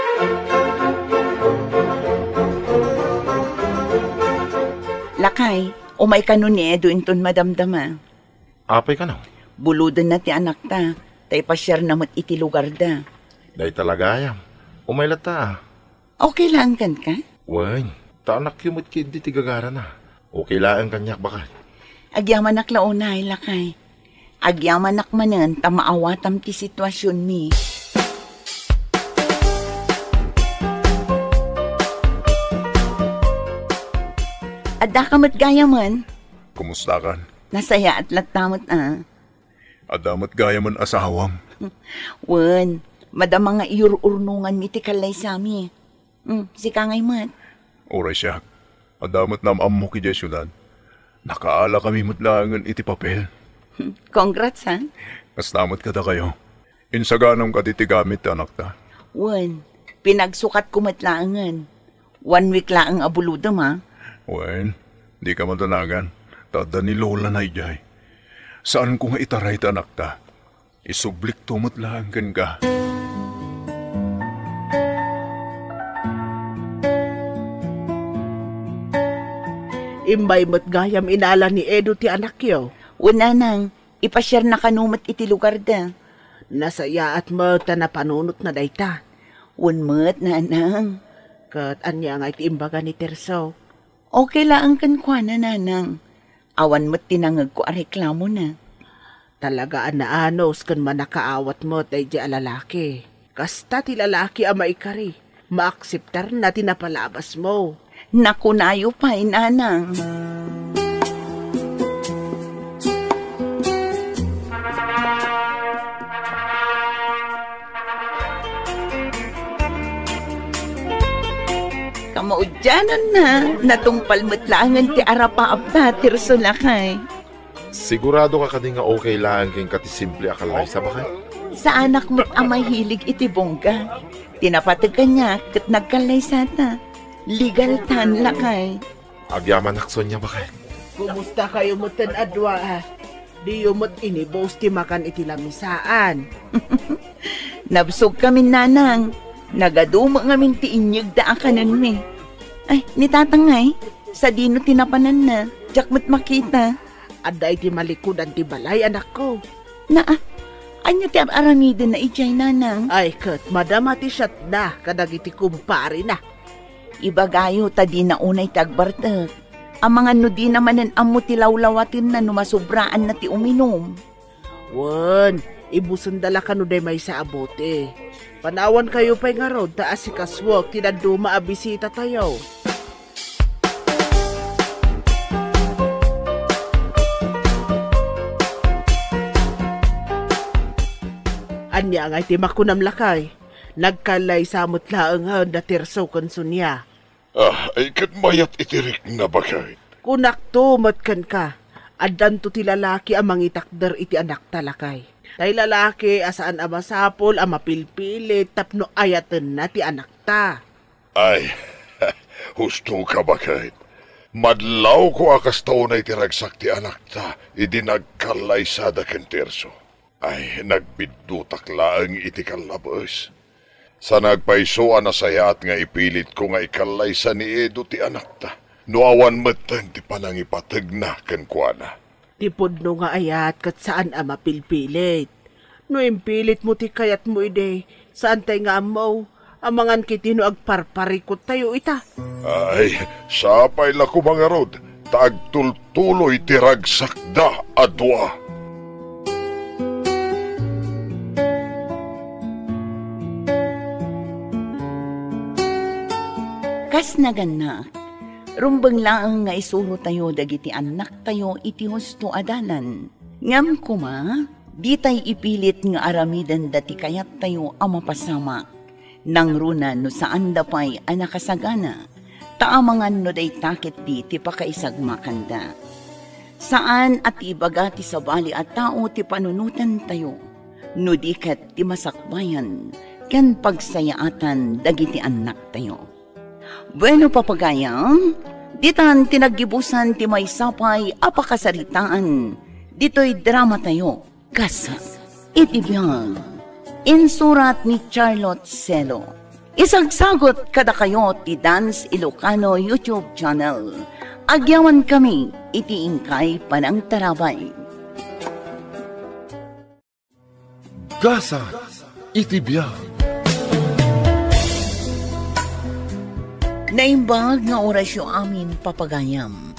Lakay, umay kano ni Edo inton madamdama. Apay kano? Bulodenna ti anakta, ta ipasiarna met iti lugarda. Dayta la gayam. Umay latta. Okay laeng kenka? Wen, ta anakyo met ketdi ti gagarana. Okay laeng kaniak, baket. Agyamanak la unay, lakay. Agyamanak manen ta maawatam ti situasionmi. Addaka met gayamen? Kumustakan? Nasayaat latta met a. Adda met gayamen asawam? Wen, madama nga iyur-urnonganmi ti kallaysami. Hmm, sika ngay met? Uray siak. Adda met naam-ammok idiay siudad. Nakaalakami met laengen iti papel. Congrats, ha? Kasta met kadakayo. Insaganam kadi ti gamit ti anakta? Wen, pinagsukatko met laengen. One week laeng a bulodem, ha? Wen, dika madanagan. Ta adda ni Lola na idiay. Saanko nga itaray ti anakta. Isublikto met laeng kenka. Imbay met gayam inala ni Edo ti anakyo. Wen, nanang, ipasiarna kano met iti lugarda. Nasayaat met ta napanunotna dayta. Wen met, nanang. Ket ania ngay ti imbaga ni Tirso? Okay laeng kenkuana, nanang. Awan met ti nangegko a reklamona. Talaga a naanus ken mannakaawat met daydiay a lalaki. Kasta ti lalaki a maikari, maakseptarna ti napalabasmo. Nakunayo pay, nanang. Kamaudiananna, natungpal met laengen ti arapaapta, Tirso, lakay. Sigurado ka kadi nga okay laeng kenka ti simple a kallaysa, baket? Saanak met a mahilig iti bongga. Ti napateg kaniak ket nagkallaysata. Legal tan, lakay. Agyamanak, Sonia, baket. Kumusta kayo metten a dua, a? Diyo met inibus ti makan iti lamisaan. Nabsogkami, nanang. Nagadu met ngamin ti inyegda a kanenmi. Ay, ni tatang ngay, sadino ti napananna? Diak met makita. Adda iti malikudan ti balay, anakko. Naa, ania ti ar-aramidenna idiay, nanang? Ay, ket madama ti siatna kadagiti kumparena. Ibagayo ta dina unay ti agbartek. Amangan no dina manen ammo ti lawlawatenna no masubraanna ti uminum. Wen, ibusenda la kano daydiay maysa a bote. Panawankayo pay ngarud ta asikasuek ti dadduma a bisitatayo. Ania ngay ti makunam, lakay? Nagkallaysa met laengen da Tirso ken Sonia. Ah, ay ket mayat iti rikna, baket. Kunakto met kenka, addanto ti lalaki a mangitakder iti anakta, lakay. Tay lalaki a saan a masapul a mapilpilit tapno ayatenna ti anakta. Ay, husto ka, baket. Madlawko a kasta unay ti ragsak ti anakta idi nagkallaysada ken Tirso. Ay, nagbiddutak laeng iti kallabes. Sa nagpayso a nasayaat nga ipilitko nga ikallaysa ni Edo ti anakta, no awan metten ti panangipategna kenkuana. Ti pudno nga ayat ket saan a mapilpilit. No impilitmo ti kayatmo idi, saan tay nga ammo, Amangan ketdi no agparparikut tayo ita. Ay, sapay la koma ngarud, ta agtultuloy ti ragsakda a dua. Kas nagannak, rumbeng laeng nga isuro tayo dagiti annak tayo iti husto a dalan. Ngem koma, ditay ipilit nga aramiden dati kayattayo a mapasamak. Nangruna no saanda pay a nakasagana, ta amangan no dayta ketdi ti pakaisagmakanda. Saan a ti ibaga ti sabali a tao ti panunotantayo, no di ket ti masakbayan ken pagsayaatan dagiti annaktayo. Bueno, papagayam, ditan ti naggibusan ti maysa pay a pakasaritaan ditoy dramatayo, Gasat iti Biag. Insurat ni Charlotte Celo. Isagsagot kadakayo ti Dance Ilocano YouTube channel. Agyamankami iti inkay panangtarabay. Gasat iti Biag. Naimbag nga orasyo amin, papagayam.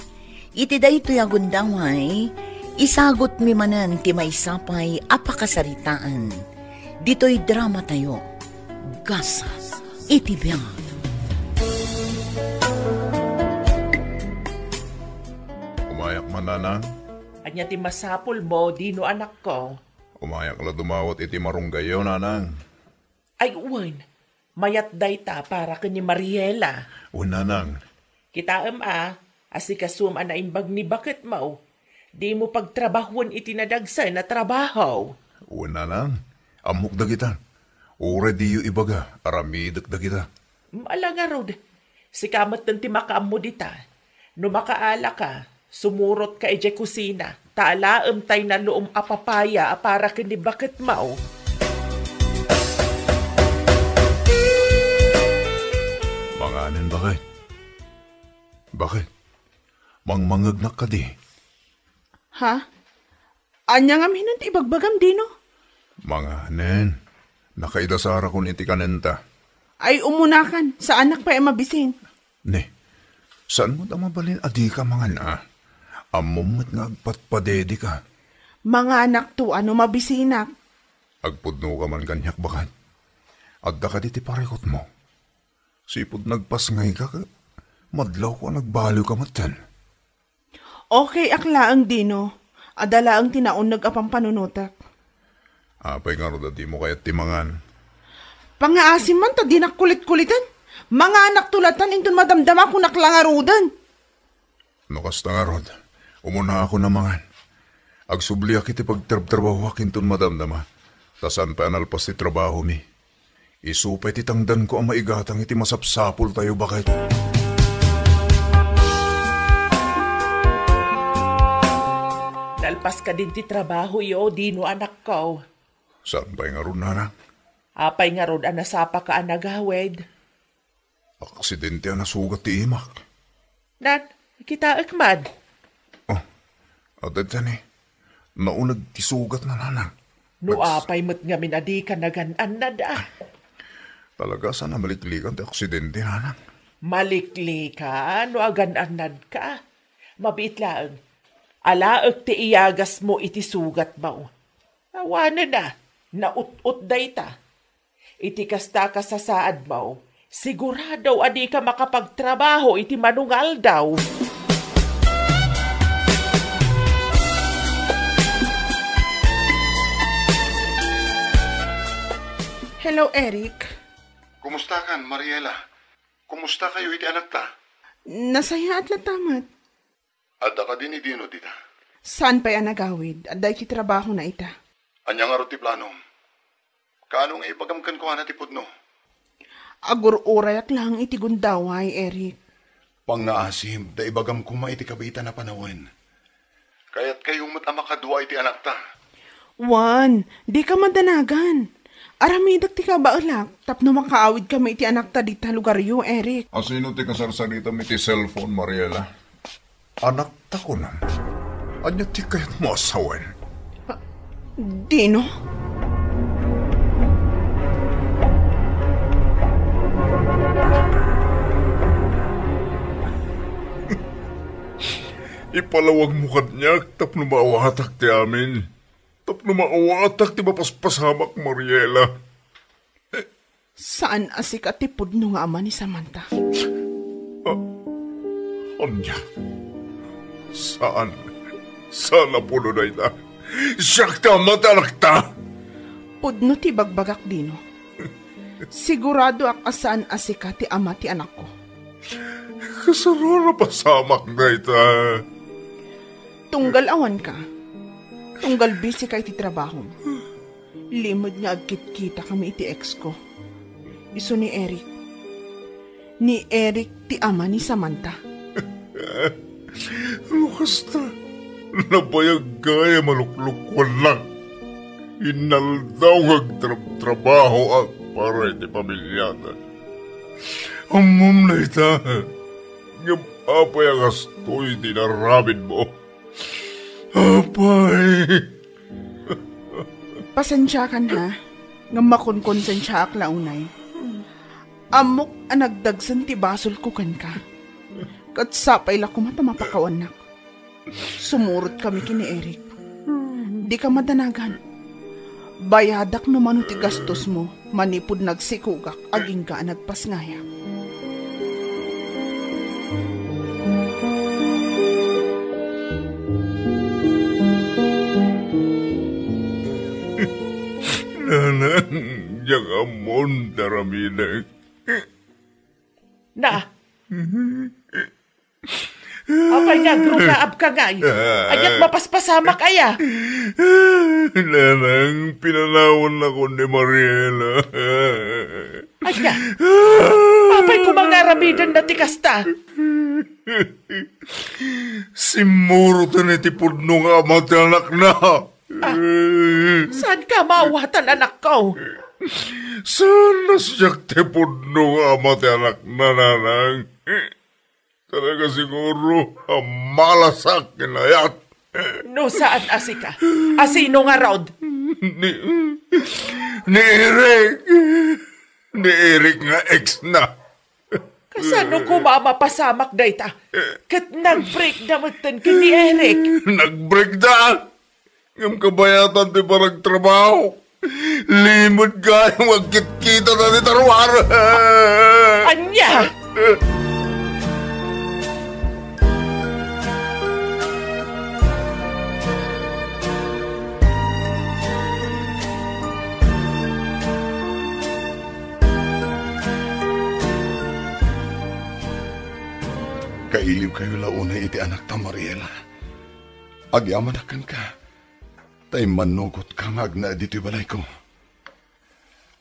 Iti daytoy a gundaway, isagutmi manen ti maysa pay a pakasaritaan ditoy dramatayo, Gasat iti Biag. Umayak man, nanang. Ania ti masapulmo, Dino, anakko? Umayak la dumawat iti marunggayyo, nanang. Ay, wen. Mayat dayta para ken ni Mariela. Wen, nanang. Kitaem a, asikasuem a naimbag ni baketmo. Dimo pagtrabahoen iti nadagsen a trabaho. Wen, nanang. Ammok dagita. Uray diyo ibaga, aramidek dagita. Ala ngarud, sika metten ti makaammo dita. No makaalaka, sumurotka idiay kusina, ta alaem tay naluom a papaya a para ken ni baketmo. Manganen, baket. Baket, mangmangngegnak kadi? Ha? Ania ngamin ti ibagbagam, Dino? Manganen. Nakaidasarakon iti kanenta. Ay, umunakan. Saanak pay a mabisin. Ne, saan met a mabalin a dika mangan a? Ammom met nga agpadpadedika. Manganakto a no mabisinak. Agpudnoka man kaniak, baket. Adda kadi ti parikutmo? Sipud nagpasngayka, madlawko a nagbaliwka metten. Okay ak laeng, Dino. Adda laeng ti naunneg a pampanunotek. Apay ngarud a dimo kayat ti mangan? Pangngaasim man ta dinak kulit-kuliten. Manganakto latta inton madamdama, kunak la ngaruden. No kasta ngarud, umunaakon a mangan. Agsubliak iti pagtrabtrabahoak inton madamdama, ta saan pay a nalpas ti trabahomi. Isu pay ti tangdanko a maigatang iti masapsapultayo, baket. Nalpas kadin ti trabahoyo, Dino, anakko? Saan pay ngarud, nanang? Apay ngarud a nasapaka a nagawid? Aksidente a nasugat ti imak. Nan, kitaek man. Oh, adda dayta ni, nauneg ti sugatna, nanang. No apay met ngamin a dika nagan-annad a. Talaga saan a maliklikan ti aksidente, nanang. Maliklikan no agan-annadka. Mabiit laeng. Alaek ti iyagasmo iti sugatmo. Awanen a, naut-ot dayta. Iti kasta a kasasaadmo, sigurado a dika makapagtrabaho iti manungaldaw. Hello, Eric. Kumustakan, Mariela? Kumustakayo iti anakta? Nasayaat latta met. Adda kadi ni Dino dita? Saan pay a nagawid, adda iti trabahona ita. Ania ngarud ti planom? Kaano nga ibagam kenkuana ti pudno? Agur-urayak laeng iti gundaway, Eric. Pangngaasim ta ibagam koma iti kabiitan a panawen. Kayatkayo met a makadua iti anakta. Wen, dika madanagan. Aramidek ti kabaelak tapno makaawidkami iti anakta dita lugaryo, Eric. Asino ti kasarsaritam iti cellphone, Mariela? Anakta, kunam. Ania ti kayatmo a sawen? Ah, Dino? Ipalawagmo kaniak tapno maawatak ti amin. Tapno maawatak ti mapaspasamak, Mariela. Saan a sika ti pudno nga ama ni Samantha. Ah, ania? Saan? Saan a pudno dayta? Siak ti ama ti anakta. Pudno ti bagbagak, Dino. Siguradoak a saan a sika ti ama ti anakko. Kasano a napasamak dayta? Tunggal awanka. Tunggal busy ka iti trabahom. Limed nga agkitkitakami iti ex ko. Isu ni Eric. Ni Eric ti ama ni Samantha. No kasta, nabayag gayam a luklukkuannak. Inaldaw nga agtrabtrabahoak para iti pamiliata. Ammom dayta, ngem apay a kastoy ti inaramidmo? Apay! Pasensiakan, ha, ngem makonkonsensiaak la unay. Ammok a nagdagsen ti basolko kenka. Ket sapay la koma ta mapakawannak. Sumurotkami ken ni Eric. Dika madanagan. Bayadak no mano ti gastosmo manipud nagsikogak agingga a nagpasngayak. Nanang, diak ammon ti aramidek. Na. Apay nga agrugaabka ngay? Ania't mapaspasamak aya? Nanang, pinanawannakon ni Mariela. Ania? Apay koma nga aramidenna ti kasta? Simmuroten iti pudno nga ama ti anakna. Ah, saanka a maawatan, anakko? Saan a siak ti pudno nga ama ti anakna, nanang? Talaga siguro a malasak ken ayat. No saan a sika, a sino ngarud? Ni, ni Eric. Ni Eric nga ex na. Kasano koma a mapasamak dayta? Ket nag-break da metten ken ni Eric. Nag-break da? Ngem kabayatan ti panagtrabaho. Limed gayam agkitkita ta ti taruar. Ania? Kailiwkayo la unay iti anakta, Mariela. Agyamanak kenka, ta immannugotka nga agnaed ditoy balayko.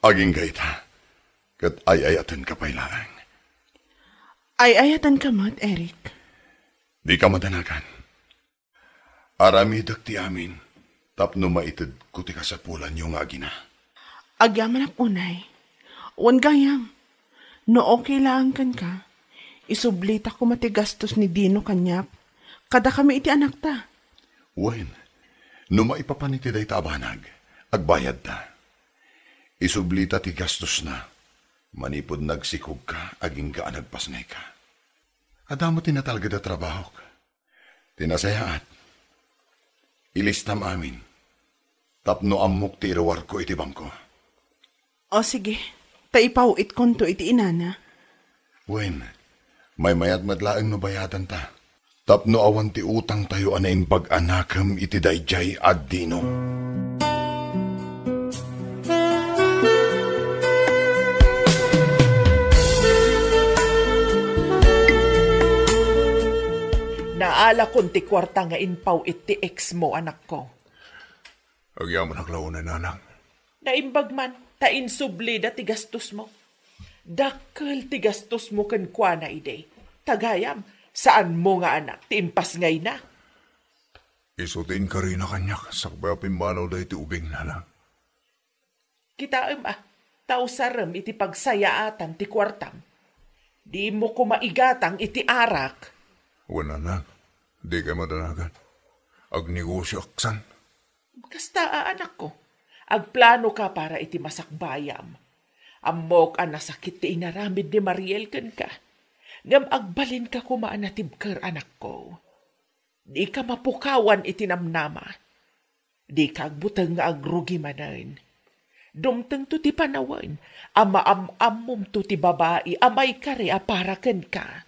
Agingga ita, ket ay-ayatenka pay laeng. Ay-ayatenka met, Eric. Dika madanagan. Aramidek ti amin tapno maitedko ti kasapulanyo nga agina. Agyamanak unay. Wen gayam, no okay laeng kenka, isublita koma ti gastos ni Dino kaniak, kadakami iti anakta. Wen, no maipapan iti dayta a banag, agbayadta. Isublita ti gastosna, manipud nagsikogka agingga a nagpasngayka. Adda met ti natalged a trabahok. Ti nasayaat, ilistam amin, tapno ammok ti iruarko iti bangko. O, sige, ta ipaw-itkonto iti inana. Wen, maymayat met laeng no bayadanta, tapno awan ti utangtayo a naimbag a nakem iti daydiay a Dino. Naalakon ti kuarta nga impaw-it ti ex mo, anakko. Agyamanak la unay, nanang. Naimbag man, ta insublida ti gastosmo. Dakkel ti gastosmo kenkuana idi. Ta gayam, saanmo nga anak ti impasngayna. Isu ti inkarina kaniak sakbay a pimmanaw daytoy ubing, nanang. Kitaem a, ta usarem iti pagsayaatan ti kuartam. Dimo koma igatang iti arak. Wen, nanang, dikay madanagan. Agnegosioak san. Kasta a, anakko, agplanoka para iti masakbayam. Ammok a nasakit ti inaramid ni Mariel kenka. Ngem agbalinka koma a natibker, anakko. Dika mapukawan iti namnama. Dika agbuteng nga agrugi manen. Dumtengto ti panawen a maam-ammomto ti babai a maikari a para kenka.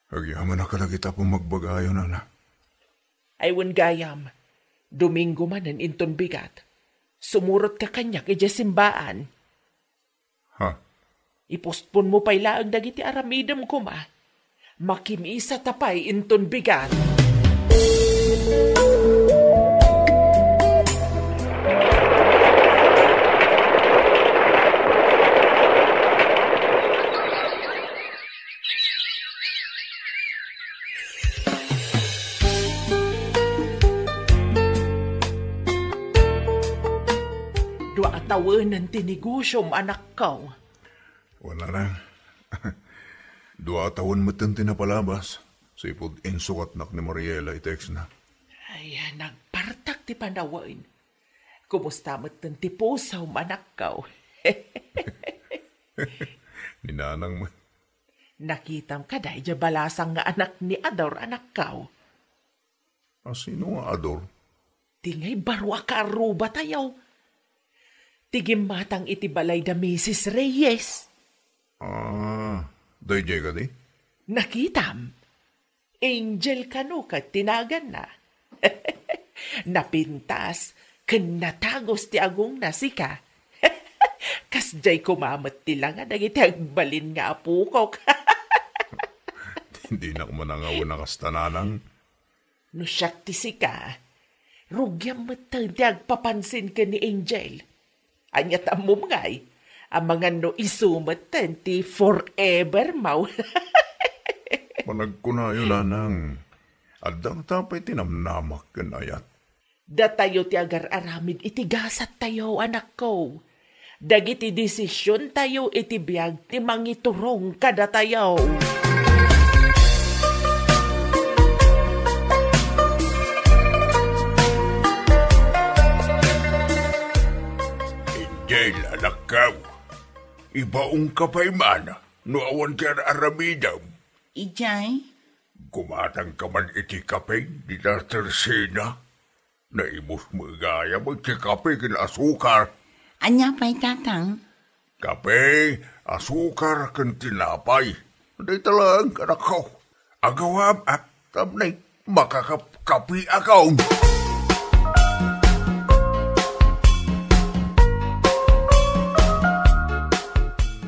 Agyamanak kadagiti pammagbagayo, nana. Ay wen gayam, Domingo manen inton bigat. Sumurotka kaniak idiay simbaan. Ha? Ipostponmo pay laeng dagiti aramidem koma. Makimisata pay inton bigat. Dua a tawenen ti negosiom, anakko. Wala na. Dua a tawen metten ti napalabas. Sipud insukatnak ni Mariela iti ex-na. Ay, nagpartak ti panawen. Kumusta metten ti pusom, anakko? Ni nanang met. Nakitam kada idiay balasang nga anak ni Ador, anakko? A, sino nga Ador? Ti ngay baro a kaarrubatayo. Ti gimmatang iti balay da Misis Reyes. Ah, daydiay kadi? Nakitam. Angel kano ket ti naganna. Napintas ken natagos ti agongna, sika. Kasdiay koma met ti langa dagiti agbalin nga apokok. Dinak manangawen a kasta, nanang. No siak ti sika, rugiam metten ti agpapansin ken ni Angel. Ania ti ammom ngay, amangan no isu metten ti forever mo. Panagkunayo, nanang, adda ngata pay ti namnamak ken ayat. Datayo ti agar-aramid iti gasattayo, anakko. Dagiti desisiontayo iti biag ti mangiturong kadatayo. Angel, anakko, ibaonka pay man no awan ti ar-aramidem. Idiay? Gumatangka man iti kape dita tersena. Naibus met gayam ti kape ken asukar. Ania pay, tatang? Kape, asukar, ken tinapay. Dayta laeng, anakko. Agawam, a, tapno makakapkapiakon.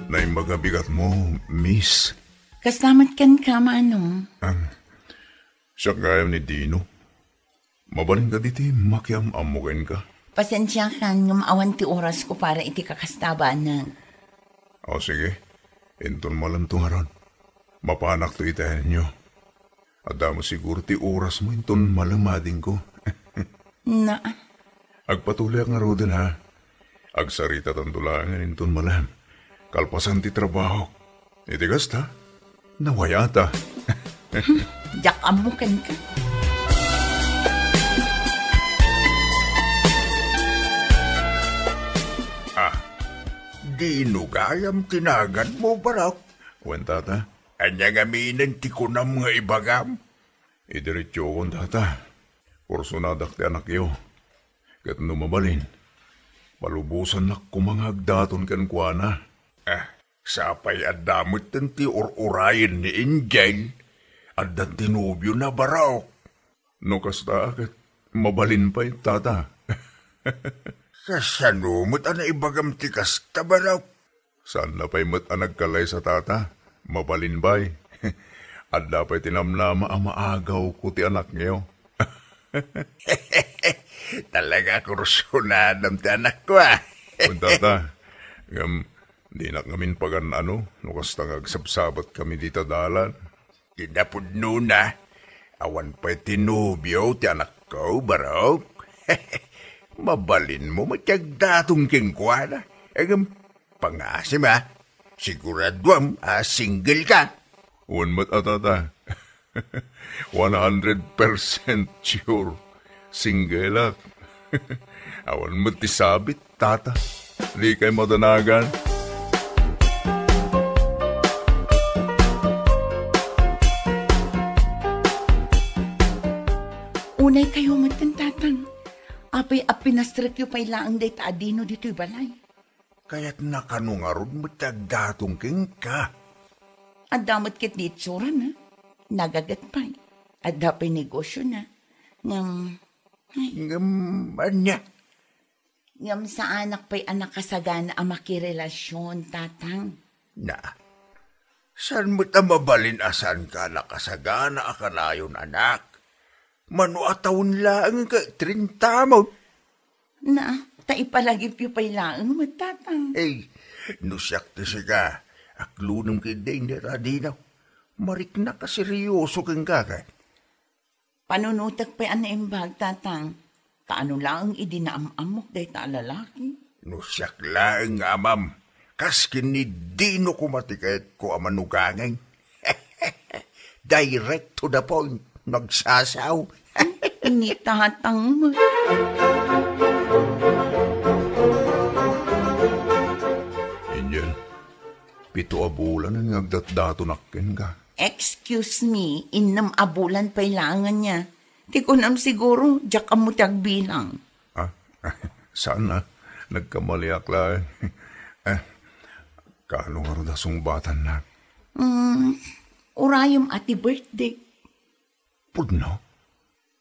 Naimbag a bigatmo, miss. Kasta met kenka, manong. Am, siak gayam ni Dino. Mabalin kadi ti makiam-ammo kenka? Pasensiakan ngem awan ti orasko para iti kakasta, banag. O, sige. Inton malemto ngarud, mapanakto iti ayanyo. Adda met siguro ti orasmo inton malem, adingko. Na. Agpatuloyak ngaruden, ha? Agsaritatanto laengen inton malem, kalpasan ti trabahok. Iti kasta, nawayata. Diak ammo kenka. Ah, Dino gayam ti naganmo, barok? Wen, tata. Ania ngamin ti kunam nga ibagam? Idiretsokon, tata. Kursonadak ti anakyo. Ket no mabalin, palubosannak koma nga agdaton kenkuana. Ah, sapay adda metten ti ur-urayen ni Angel. Adda ti nobiona, barok. No kasta, ket mabalin pay, tata. Kasano met a naibagam ti kasta, barok? Saanna pay met a nagkalaysa, tata. Mabalin pay. Adda pay ti namnama a maagawko ti anakyo. Talaga, kursunadam ti anakko, a. Wen, tata. Ngem, dinak ngamin pagan-ano no kasta nga agsabsabatkami dita dalan. Ti napudnona, awan pay ti nobio ti anakko, barok. Mabalinmo met ti agdaton kenkuana. Ngem, pangasim, a. Siguraduam a single ka. Wen met a, tata. One hundred percent sure. Single ak. Awan met ti sabit, tata. Dikay madanagan. Apay a pinastrekyo pay laeng dayta a Dino ditoy balay? Kayatna kano ngarud met ti agdatong kenka? Adda met ket di itsurana. Nagaget pay. Adda pay negosiona. Ngem, ay. Ngem, ania? Ngem saanak pay a nakasagana a makirelasyon, Tatang. Na, saan met a mabalin a saanka a nakasagana a kanayon, anak? Mano a tawen laeng ket trinta mo. Na, ta ipalagipyo pay laeng met, Tatang. Hey, no siak ti sika, aklonem ketdi dayta a Dino. Mariknak a seryoso kenka ket. Panunotek pay a naimbag, Tatang. Ta ano laeng idi naam-ammok dayta a lalaki? No siak laeng nga amam, kas ken ni Dino koma ti kayatko a manugangen. Direct to the point, nagsasao. Ni Tatang met. Angel, pito a bulan nga agdatdatonak kenka. Excuse me, innem a bulan pay laeng ania. Ti kunam siguro, diak ammo ti agbilang. Ah, saan a? Nagkamaliak laeng. Eh, kaano ngarud a sungbatannak? Mm, urayem a ti birthday. Pudno?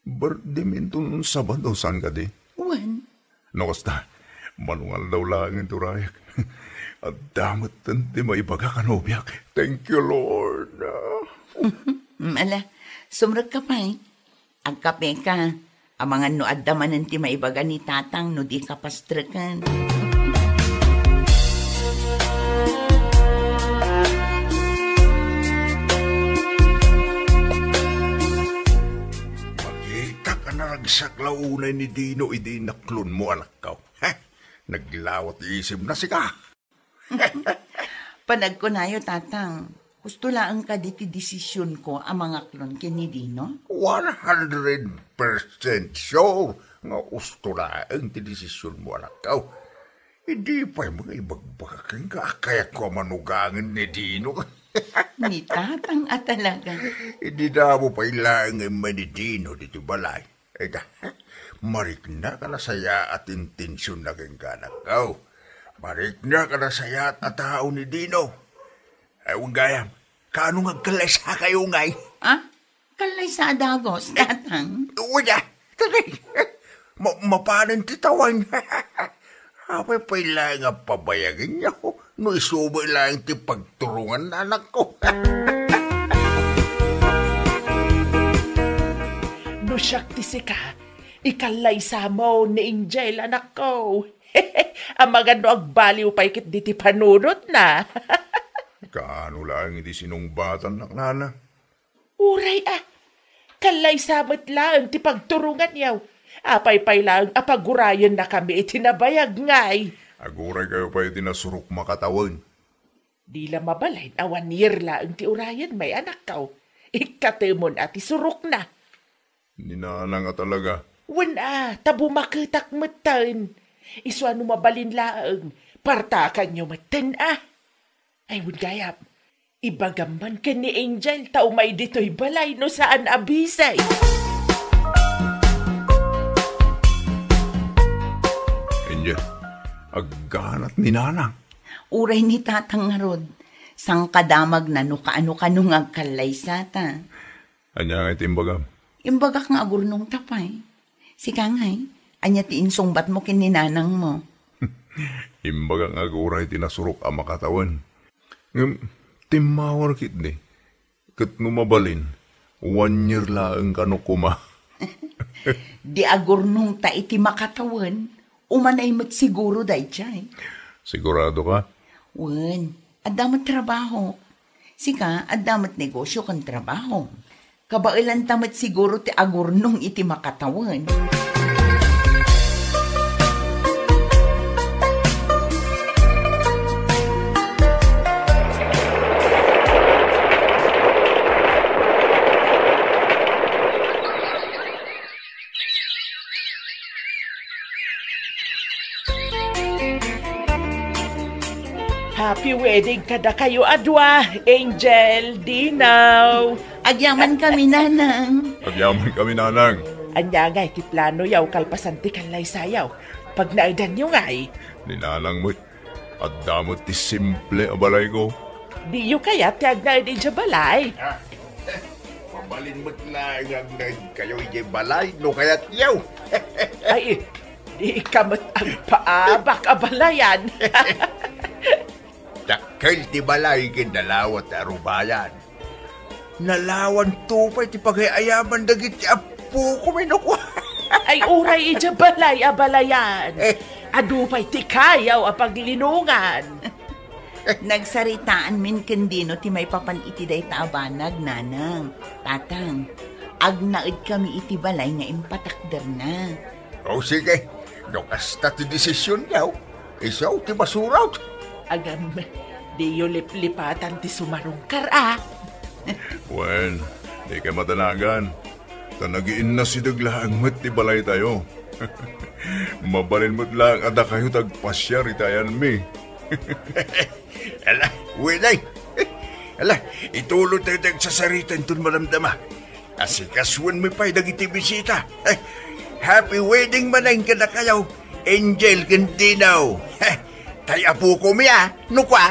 Birthday mi inton Sabado, saan kadi? Wen. No kasta, mano nga aldaw laeng ti urayak. Adda metten ti maibagak a nobiak. Thank you, Lord. Mm, ala, sumrekka pay. Agkapeka. Amangan no adda manen ti maibaga ni Tatang no dika pastreken. Makitak a naragsak la unay ni Dino idi inaklonmo, anakko. Heh, naglawa ti isimna, sika. Panagkunayo, Tatang, husto laeng kadi ti desisionko a mangaklon ken ni Dino? One hundred percent sure nga husto laeng ti desisionmo, anakko. Idi pay mangibagbagak kenka a kayatko a manugangen ni Dino. Ni Tatang a talaga. Idi damo pay laeng nga immay ni Dino ditoy balay. Ita, mariknak a nasayaat ti intensionna kenka, anakko. Mariknak a nasayaat a tao ni Dino. Ay, wen gayam, kaano nga agkallaysakayo ngay? Ah? Kallaysa a dagus, Tatang? Wen a, tari. Ma-, mapanen ti tawen. Apay pay laeng a pabayagenyo no isu met laeng ti pagturonganna, anakko. No siak ti sika, ikallaysamo ni Angel, anakko. Amangan no agbaliw pay ketdi ti panunotna. Kaano laeng iti sinungbatannak, nanang? Uray a, kallaysa met laeng ti pagturonganyo. Apay pay laeng a pagurayennakami iti nabayag ngay? Aguraykayo pay iti nasurok makatawen. Di la mabalin a one year laeng ti urayenmi, anakko. Ikkatemon a ti surokna. Ni nanang a talaga. Wen a, ta bumaketak metten. Isu a no mabalin laeng, partakanyo metten a. Ay, wen gayam, ibagam man ken ni Angel ta umay ditoy balay no saan a bisay. Angel, agganat ni nanang. Uray ni Tatang ngarud, sangkadamagna no kaano-kano nga agkallaysata. Ania ngay ti imbagam? Imbagak nga agurnongta pay. Sika ngay, ania ti insungbatmo ken ni nanangmo? Imbagak nga aguray ti nasurok a makatawen. Ngem, timmawar ketdi. Ket no mabalin, one year laeng kano koma. Di agurnongta iti makatawen, umanay met siguro daydiay. Sigurado ka? Wen, adda met trabaho. Sika, adda met negosyo ken trabaho. Kabaelanta met siguro ti agurnong iti makatawen. Happy wedding kadakayo a dua, Angel, Dino. Agyaman kami, Nanang. Agyaman kami, Nanang. Ania ngay ti planoyo kalpasan ti kallaysayo? Pagnaedanyo ngay? Ni Nanang met, adda met ti simple a balayko. Diyo kayat ti agnaed idiay balay? Ah, mabalin met laeng nga agnaedkayo idiay balay no kayatyo. Ay, dika met agpaabak a balayan. Dakkel ti balay ken nalawa ti arubayan. Nalawanto pay ti pagay-ayaman dagiti appokomi no kua. Ay, uray idiay balay a balayan. Eh. Adu pay ti kayo a paglinongan. Nagsaritaanmin ken Dino ti maipapan iti dayta a banag, Nanang. Tatang, agnaedkami iti balay nga impatakderna. O sige, no kasta ti desisionyo, isu ti masurot. Agam, diyo liplipatan ti sumarungkar, a. Wen, dikay madanagan. Ta nagiinnasideg laeng met ti balaytayo. Mabalin met laeng a dakayo ti agpasiar iti ayanmi. Ala, Weneng. Ala, ituloytayo ti agsasarita inton madamdama. Asikasuenmi pay dagiti bisita. Eh, happy wedding manen kadakayo, Angel ken Dino. Eh, tay apokomi, a, no kua.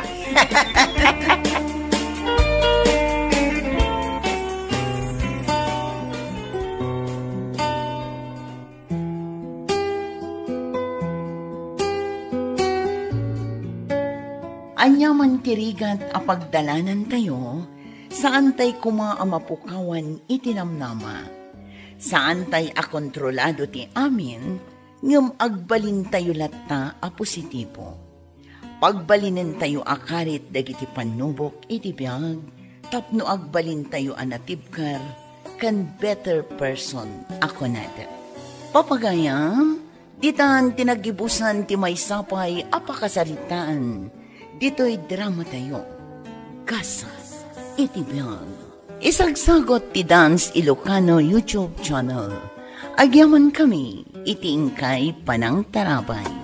Ania man ti rigat a pagdalanantayo, saantay koma a mapukawan iti namnama. Saantay a kontrolado ti amin, ngem agbalintayo latta a positibo. Pagbalinentayo a karit dagiti pannubok iti biag tapno agbalintayo a natibker ken better person a kunada. Papagayam, ditan ti naggibusan ti maysa pay a pakasaritaan ditoy dramatayo, Gasat iti Biag. Isagsagut ti Dance Ilocano YouTube channel. Agyamankami iti inkay panangtarabay.